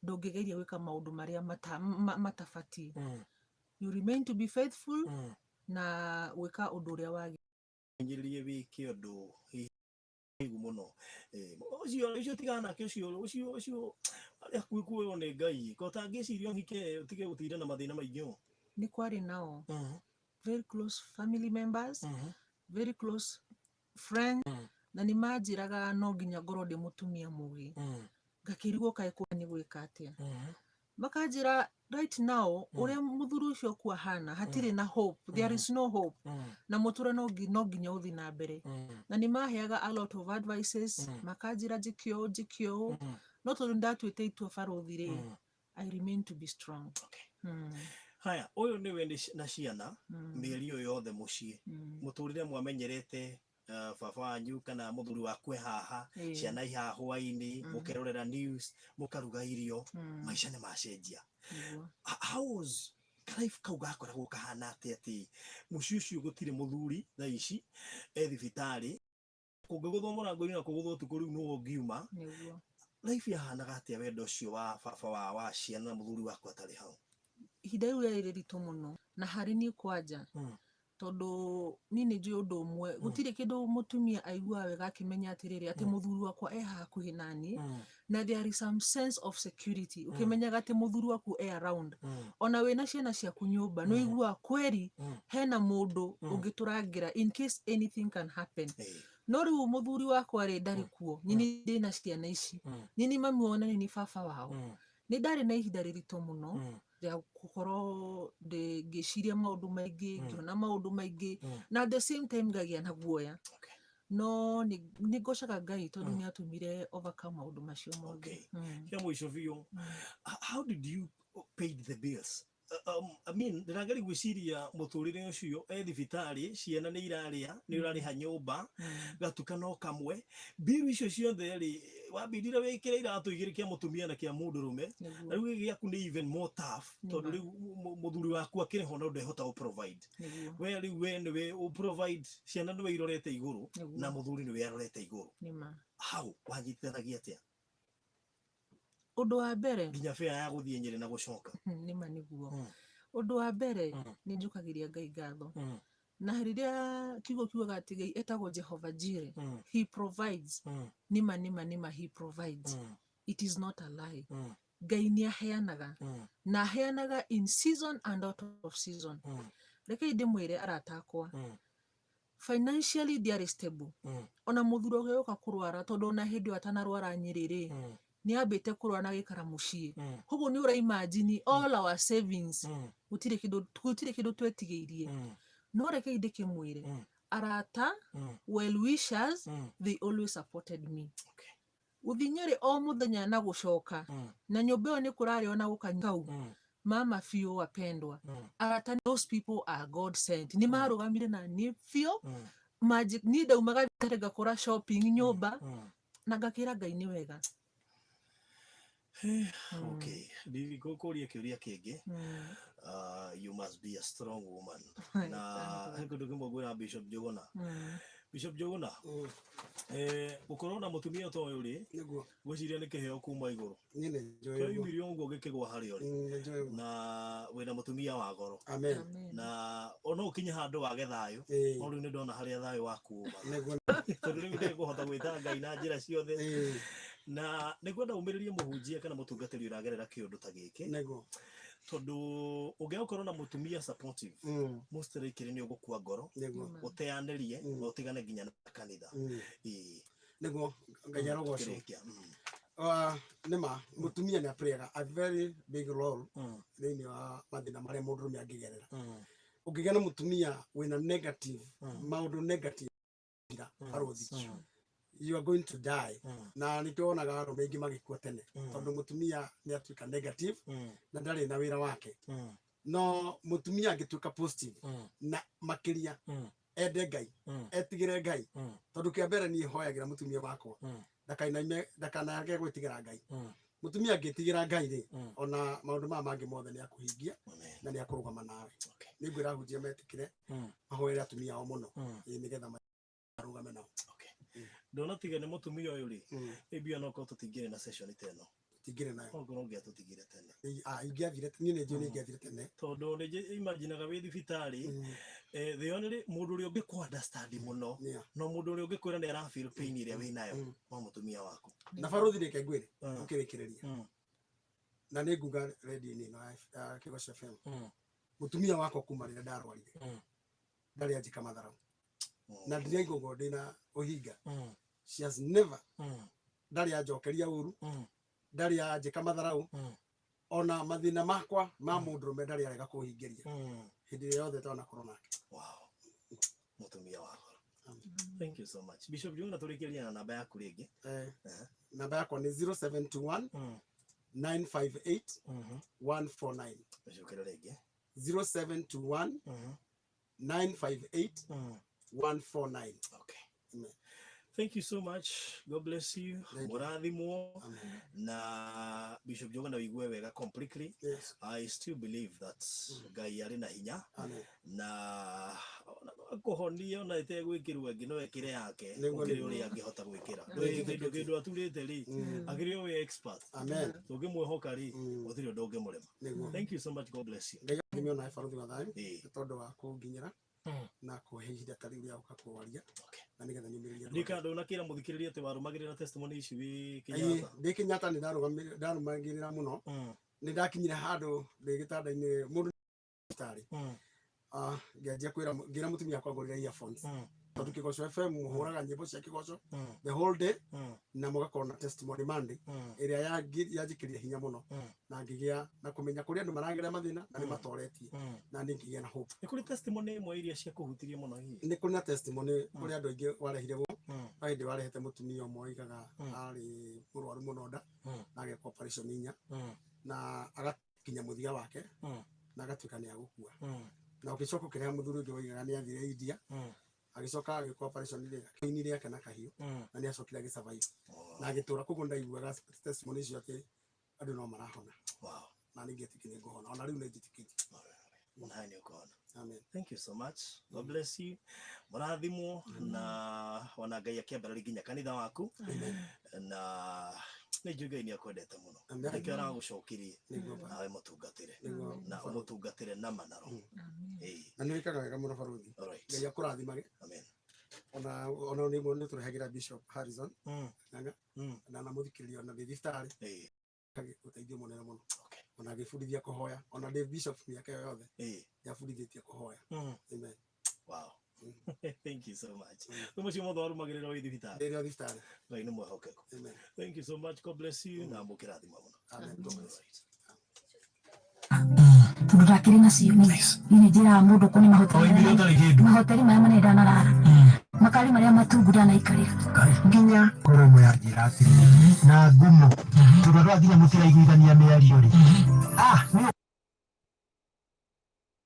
ndũngĩgeria gwĩka maũndũ marĩa matabatiĩ. You remain to be faithful na gwĩka ũndũ ũrĩa wagĩ Hinyĩrĩrie wĩke ũndũ hihi mũno. Ũcio ũcio tigana nake, ũcio ũcio ũcio arĩ hakuhĩ kuoywo nĩ Ngai, ko ũtangĩciria ũhike ũtige gũtinda na mathĩna maingĩ ũũ. Nĩ kwarĩ nao very close family members, very close friends, na nĩ manjĩraga no nginya ngorwo ndĩ mũtumia mũgĩ. Ngakĩrigwo kaĩ kwa nĩ gwĩka atĩa. Makanjĩra right now ũrĩa mũthuri ũcio ũkua hana hatirĩ na hope, there is no hope, na mũtũre no nginya ũthiĩ na mbere. Na nĩ maheaga a lot of advices, makanjĩra njĩke ũũ, njĩke ũũ, no tondũ nĩndatuĩte itua, barũthi rĩ, I remain to be strong. Haya, ũyũ nĩwe na ciana mĩeri ĩyo yothe mũciĩ, mũtũrĩre mwamenyerete, baba wanyu kana mũthuri waku e haha, ciana i haha hwainĩ, mũkerorera news, mũkaruga irio, maica nĩ macenjia. How was life kau gakoragwo kahana atĩa, atĩ mũciĩ ũcio gũtirĩ mũthuri thaa ici e thibitarĩ, kũngĩgũthwo mũrango-inĩ na kũgũthwo ũtukũ rĩu nĩwe ũngiuma? Life yahanaga atĩa, wendo ũcio wa baba wa ciana na mũthuri waku atarĩ hau? Ihinda rĩu rĩarĩ rĩritũ mũno na harĩ niĩ kwanja, tondũ niĩ nĩ njũĩ ũndũ ũmwe, gũtirĩ kĩndũ mũtumia aiguaga wega akĩmenya atĩrĩrĩ, atĩ mũthuri wakwa e hakuhĩ naniĩ, na there is some sense of security ũkĩmenyaga atĩ mũthuri waku e around. Ona wĩna ciana ciaku nyũmba, nĩ ũiguaga kweri hena mũndũ ũngĩtũrangĩra in case anything can happen. No rĩu mũthuri wakwa rĩ, ndarĩ kuo, nyini ndĩna ciana ici, nini mami wao na nini baba wao. Nĩ ndarĩ na ihinda rĩritũ mũno rĩa gũkorwo ngĩciria maũndũ maingĩ, ngĩona maũndũ maingĩ, na at the same time ngagĩa na guoya. No nĩ ngocaga Ngai tondũ nĩ atũmire overcome maũndũ macio mothe. Kĩa mũico biũ, how did you pay the bills? I mean, ndĩrageria gwĩciria mũtũrĩre ũcio e thibitarĩ, ciana nĩ irarĩa, nĩ ũrarĩha nyũmba, gatuka no kamwe, mbiru icio ciothe rĩ, wambindire wĩkĩre iratũ igĩrĩ, kĩa mũtumia na kĩa mũndũrũme, na rĩu gĩkĩ gĩaku nĩ even more tough, tondũ rĩu mũthuri waku akĩrĩ ho no ndehota gũ provide. We rĩu we nĩwe ũ provide, ciana nĩwe irorete igũrũ, na mũthuri nĩwe arorete igũrũ. How wanyitithanagia atĩa? Ũndũ wa mbere, nginya fare ya gũthiĩ Nyĩrĩ na gũcoka. Nĩma nĩguo. Ũndũ wa mbere, nĩ njũkagĩria Ngai ngatho, na rĩrĩa kiugo kiugaga atĩ Ngai etagwo Jehova Jireh, he provides. Nĩma nĩma nĩma, he provides. It is not a lie. Ngai nĩ aheanaga, na aheanaga in season and out of season. Rekei ndĩmwĩre, arata akwa, financially ndiarĩ stable ona mũthuri ũgĩũka kũrwara, tondũ ona hĩndĩ ĩyo atanarwara Nyĩrĩ rĩ, nĩ ambĩte kũrwara na gĩikara mũciĩ. Koguo nĩ ũra imagine all our savings, gũtirĩ kĩndũ twetigĩirie. No rekei ndĩkĩmwĩre, arata, well wishers, they always supported me. Gũthiĩ Nyĩrĩ o mũthenya na gũcoka, na nyũmba ĩyo nĩ kũrarĩo na gũkanyua kau, mama biũ, wapendwa arata, those people are God sent. Nĩ marũgamire na niĩ biũ. Niĩ ndaumaga thibitarĩ ngakora shopping nyũmba na ngakĩra Ngai nĩ wega. Okay, ndigũkũria kĩũria kĩngĩ. You must be a strong woman. Na he kĩndũ kĩmwe ngwĩra Bishop Njũgũna. Bishop Njũgũna, Gũkorwo na mũtumia ta ũyũ rĩ, Nĩguo. Ngwĩciria nĩ kĩheo kuma igũrũ. Niĩ nĩ njũĩ ũguo. Kĩoimire ũguo gĩkĩgwa harĩa ũrĩ. Nĩ njũĩ ũguo. Na wĩna mũtumia wa goro. Amen. Amen. Na ona ũkinye handũ wage thayũ, Ĩĩ. no rĩu nĩ ndona harĩa thayũ waku umaga. Nĩguo. Tondũ rĩu ndĩkũhota gwĩta Ngai na njĩra ciothe. Ĩĩ. Na nĩ ngwenda ũmĩrĩrie mũhunjia kana mũtungatĩri ũragerera kĩũndũ ta gĩkĩ. Nĩguo. Tondũ ũngĩaga gũkorwo na mũtumia supportive, most likely nĩ ũgũkua ngoro, Nĩguo. ũteanĩrie, na ũtigane nginya na kanitha. Ĩĩ. Nĩguo Ngai arogocwo. Kĩrĩkia. Nĩ ma mũtumia nĩ aplayaga a very big role thĩinĩ wa mathĩna marĩa mũndũrũme angĩgerera. Ũngĩgĩa na mũtumia wĩna negative maũndũ negative barũthi, you are going to die. Na nĩ tuonaga arũme aingĩ magĩkua tene tondũ mũtumia nĩ atuĩka negative na ndarĩ na wĩra wake. No mũtumia angĩtuĩka positive na makĩria ende Ngai, etigĩre Ngai, tondũ kĩa mbere niĩ hoyagĩra mũtumia wakwa ndakainaime, ndakanage gwĩtigĩra Ngai. Mũtumia angĩtigĩra Ngai rĩ, ona maũndũ maya mangĩ mothe nĩ akũhingia na nĩ akũrũgama nawe. Nĩ ngwĩra ahunjia metĩkĩre mahoere atumia ao mũno, ĩĩ, nĩgetha marũgame nao. Ndona tiga nĩ mũtumia ũyũ rĩ, maybe ona okorwo tũtingĩrĩ na session ta ĩno, Tũtingĩrĩ nayo. Okorwo ũngĩatũtigire tene. Ingĩathire, niĩ nĩ njũĩ nĩ ingĩathire tene. Tondũ nĩ imaginaga wĩ thibitarĩ, the only mũndũ ũrĩa ũngĩkũ understand mũno, no mũndũ ũrĩa ũngĩkwĩra nĩ ara feel pain ĩrĩa wĩ nayo, no mũtumia waku. Na barũthi reke ngwĩre, ũkĩrĩkĩrĩria. Na nĩ nguga radio-inĩ ĩno ya Kĩgoco FM. Mũtumia wakwa kuma rĩrĩa ndarwarire, ndarĩ anjĩka matharau. Na ndiraigua ũguo ndĩna ũhinga. She has never, ndarĩ anjokeria ũru, ndarĩ anjĩka matharau, ona mathĩna makwa ma mũndũrũme ndarĩ arega kũhingĩria hĩndĩ ĩrĩa yothe twanakorwo nake. Wow. Mũtumia wa goro. Thank you so much. Bishop Juma, tũrĩkĩrĩria na namba yaku rĩngĩ. Namba yakwa nĩ 0721 958 149. Ũcokere rĩngĩ. 0721 958 149. Okay. Thank you so much. God bless you. Mũrathimwo na Bishop Juma, na ũigue wega completely. Yes. I still believe that Ngai arĩ na hinya. Amen. Na ona no akũhonie ona ĩtegwĩkĩrwo ĩngĩ no ĩkĩre yake Nĩguo, gũkĩrĩ nĩguo. ũrĩa angĩhota gwĩkĩra. Nĩguo. Kĩndũ kĩndũ aturĩte rĩ, akĩrĩ o wĩ expert. Amen. Tũngĩmwĩhoka rĩ, gũtirĩ ũndũ ũngĩmũrema. Nĩguo. Thank you so much. God bless you. Ngai athime onawe barũthi wa thayũ nĩ tondũ wa kũnginyĩra na kũhe ihinda ta rĩu rĩa gũka kwaria na nĩgetha nyũmĩrĩrie andũ. Ndika ndũnakĩra mũthikĩrĩria atĩ warũmagĩrĩra testimony ici wĩ Ĩĩ, Kenyatta. ndĩ Kenyatta nĩ ndarũmagĩrĩra mũno. Nĩ ndakinyire handũ ndĩ gĩtanda-inĩ mũndũ thibitarĩ, ngĩanjia kwĩra, ngĩra mũtumia wakwa ngũrĩre earphones tondũ Kĩgoco FM mũhũraga nyĩmbo cia Kĩgoco the whole day na mũgakorwo na testimony Monday ĩrĩa yanjĩkĩrire hinya mũno na ngĩgĩa na kũmenya kũrĩa andũ maragerera mathĩna na nĩ matoretie na nĩ ngĩgĩa na hope. Nĩ kũrĩ testimony ĩmwe iria ciakũhutirie mũno hihi? Nĩ kũrĩ na testimony kũrĩ andũ aingĩ warehire gũkũ. Hĩndĩ warehete mũtumia ũmwe oigaga arĩ mũrwaru mũno nda na agekwo operation inya na agakinya mũthia wake na agatuĩka nĩ agũkua, na ũgĩcoka ũkĩrehe mũthuri ũngĩ woigaga nĩ athire India, agĩcoka agĩkwo operation rĩ ini rĩake na kahiũ na nĩ acokire agĩsurvive na agĩtũra. Koguo ndaiguaga testimony icio atĩ andũ no marahona na nĩ ngĩtĩkia nĩ ngũhona, ona rĩu nĩ njĩtĩkĩtie. Nawe nĩ ũkũhona. Amen. Thank you so much. God bless you. Mũrathimwo na ona Ngai akĩambararia nginya kanitha waku, na nĩ njũĩ Ngai nĩ akwendete mũno. Amen. Nĩkĩo aragũcokirie Nĩguo. nawe mũtungatĩre Nĩguo. na ũmũtungatĩre na manaro. Ĩĩ. Na nĩ wĩkaga wega mũno barũthi. Alright. Ngai akũrathimage. Amen. Ona nĩguo nĩ tũrehagĩra Bishop Harrison Ng'ang'a na namũthikĩrĩria ona ndĩ thibitarĩ ũteithio mũnene mũno, ona agĩbundithia kũhoya, ona ndĩ bishop mĩaka ĩyo yothe nĩabundithĩtie kũhoya. Amen. Wow. Thank you so much. Rĩu mũcio mothe warũmagĩrĩra wĩ thibitarĩ. Ndĩ thibitarĩ. Ngai nĩ mwĩhokeku. Amen. Thank you so much. God bless you. Na mũkĩrathima mũno. Amen. God bless. Alright. Tondũ ndakĩrĩ nacio niĩ nĩ njĩraga mũndũ kũ nĩ mahoteri marĩa manene ndanarara, makari marĩa matungu ndanaikarĩra. Nginya ngoro ĩmwe yanjĩra atĩrĩrĩ na ngumo tondũ andũ aya nginya mũtiraiguithania mĩario rĩ, ah, nĩ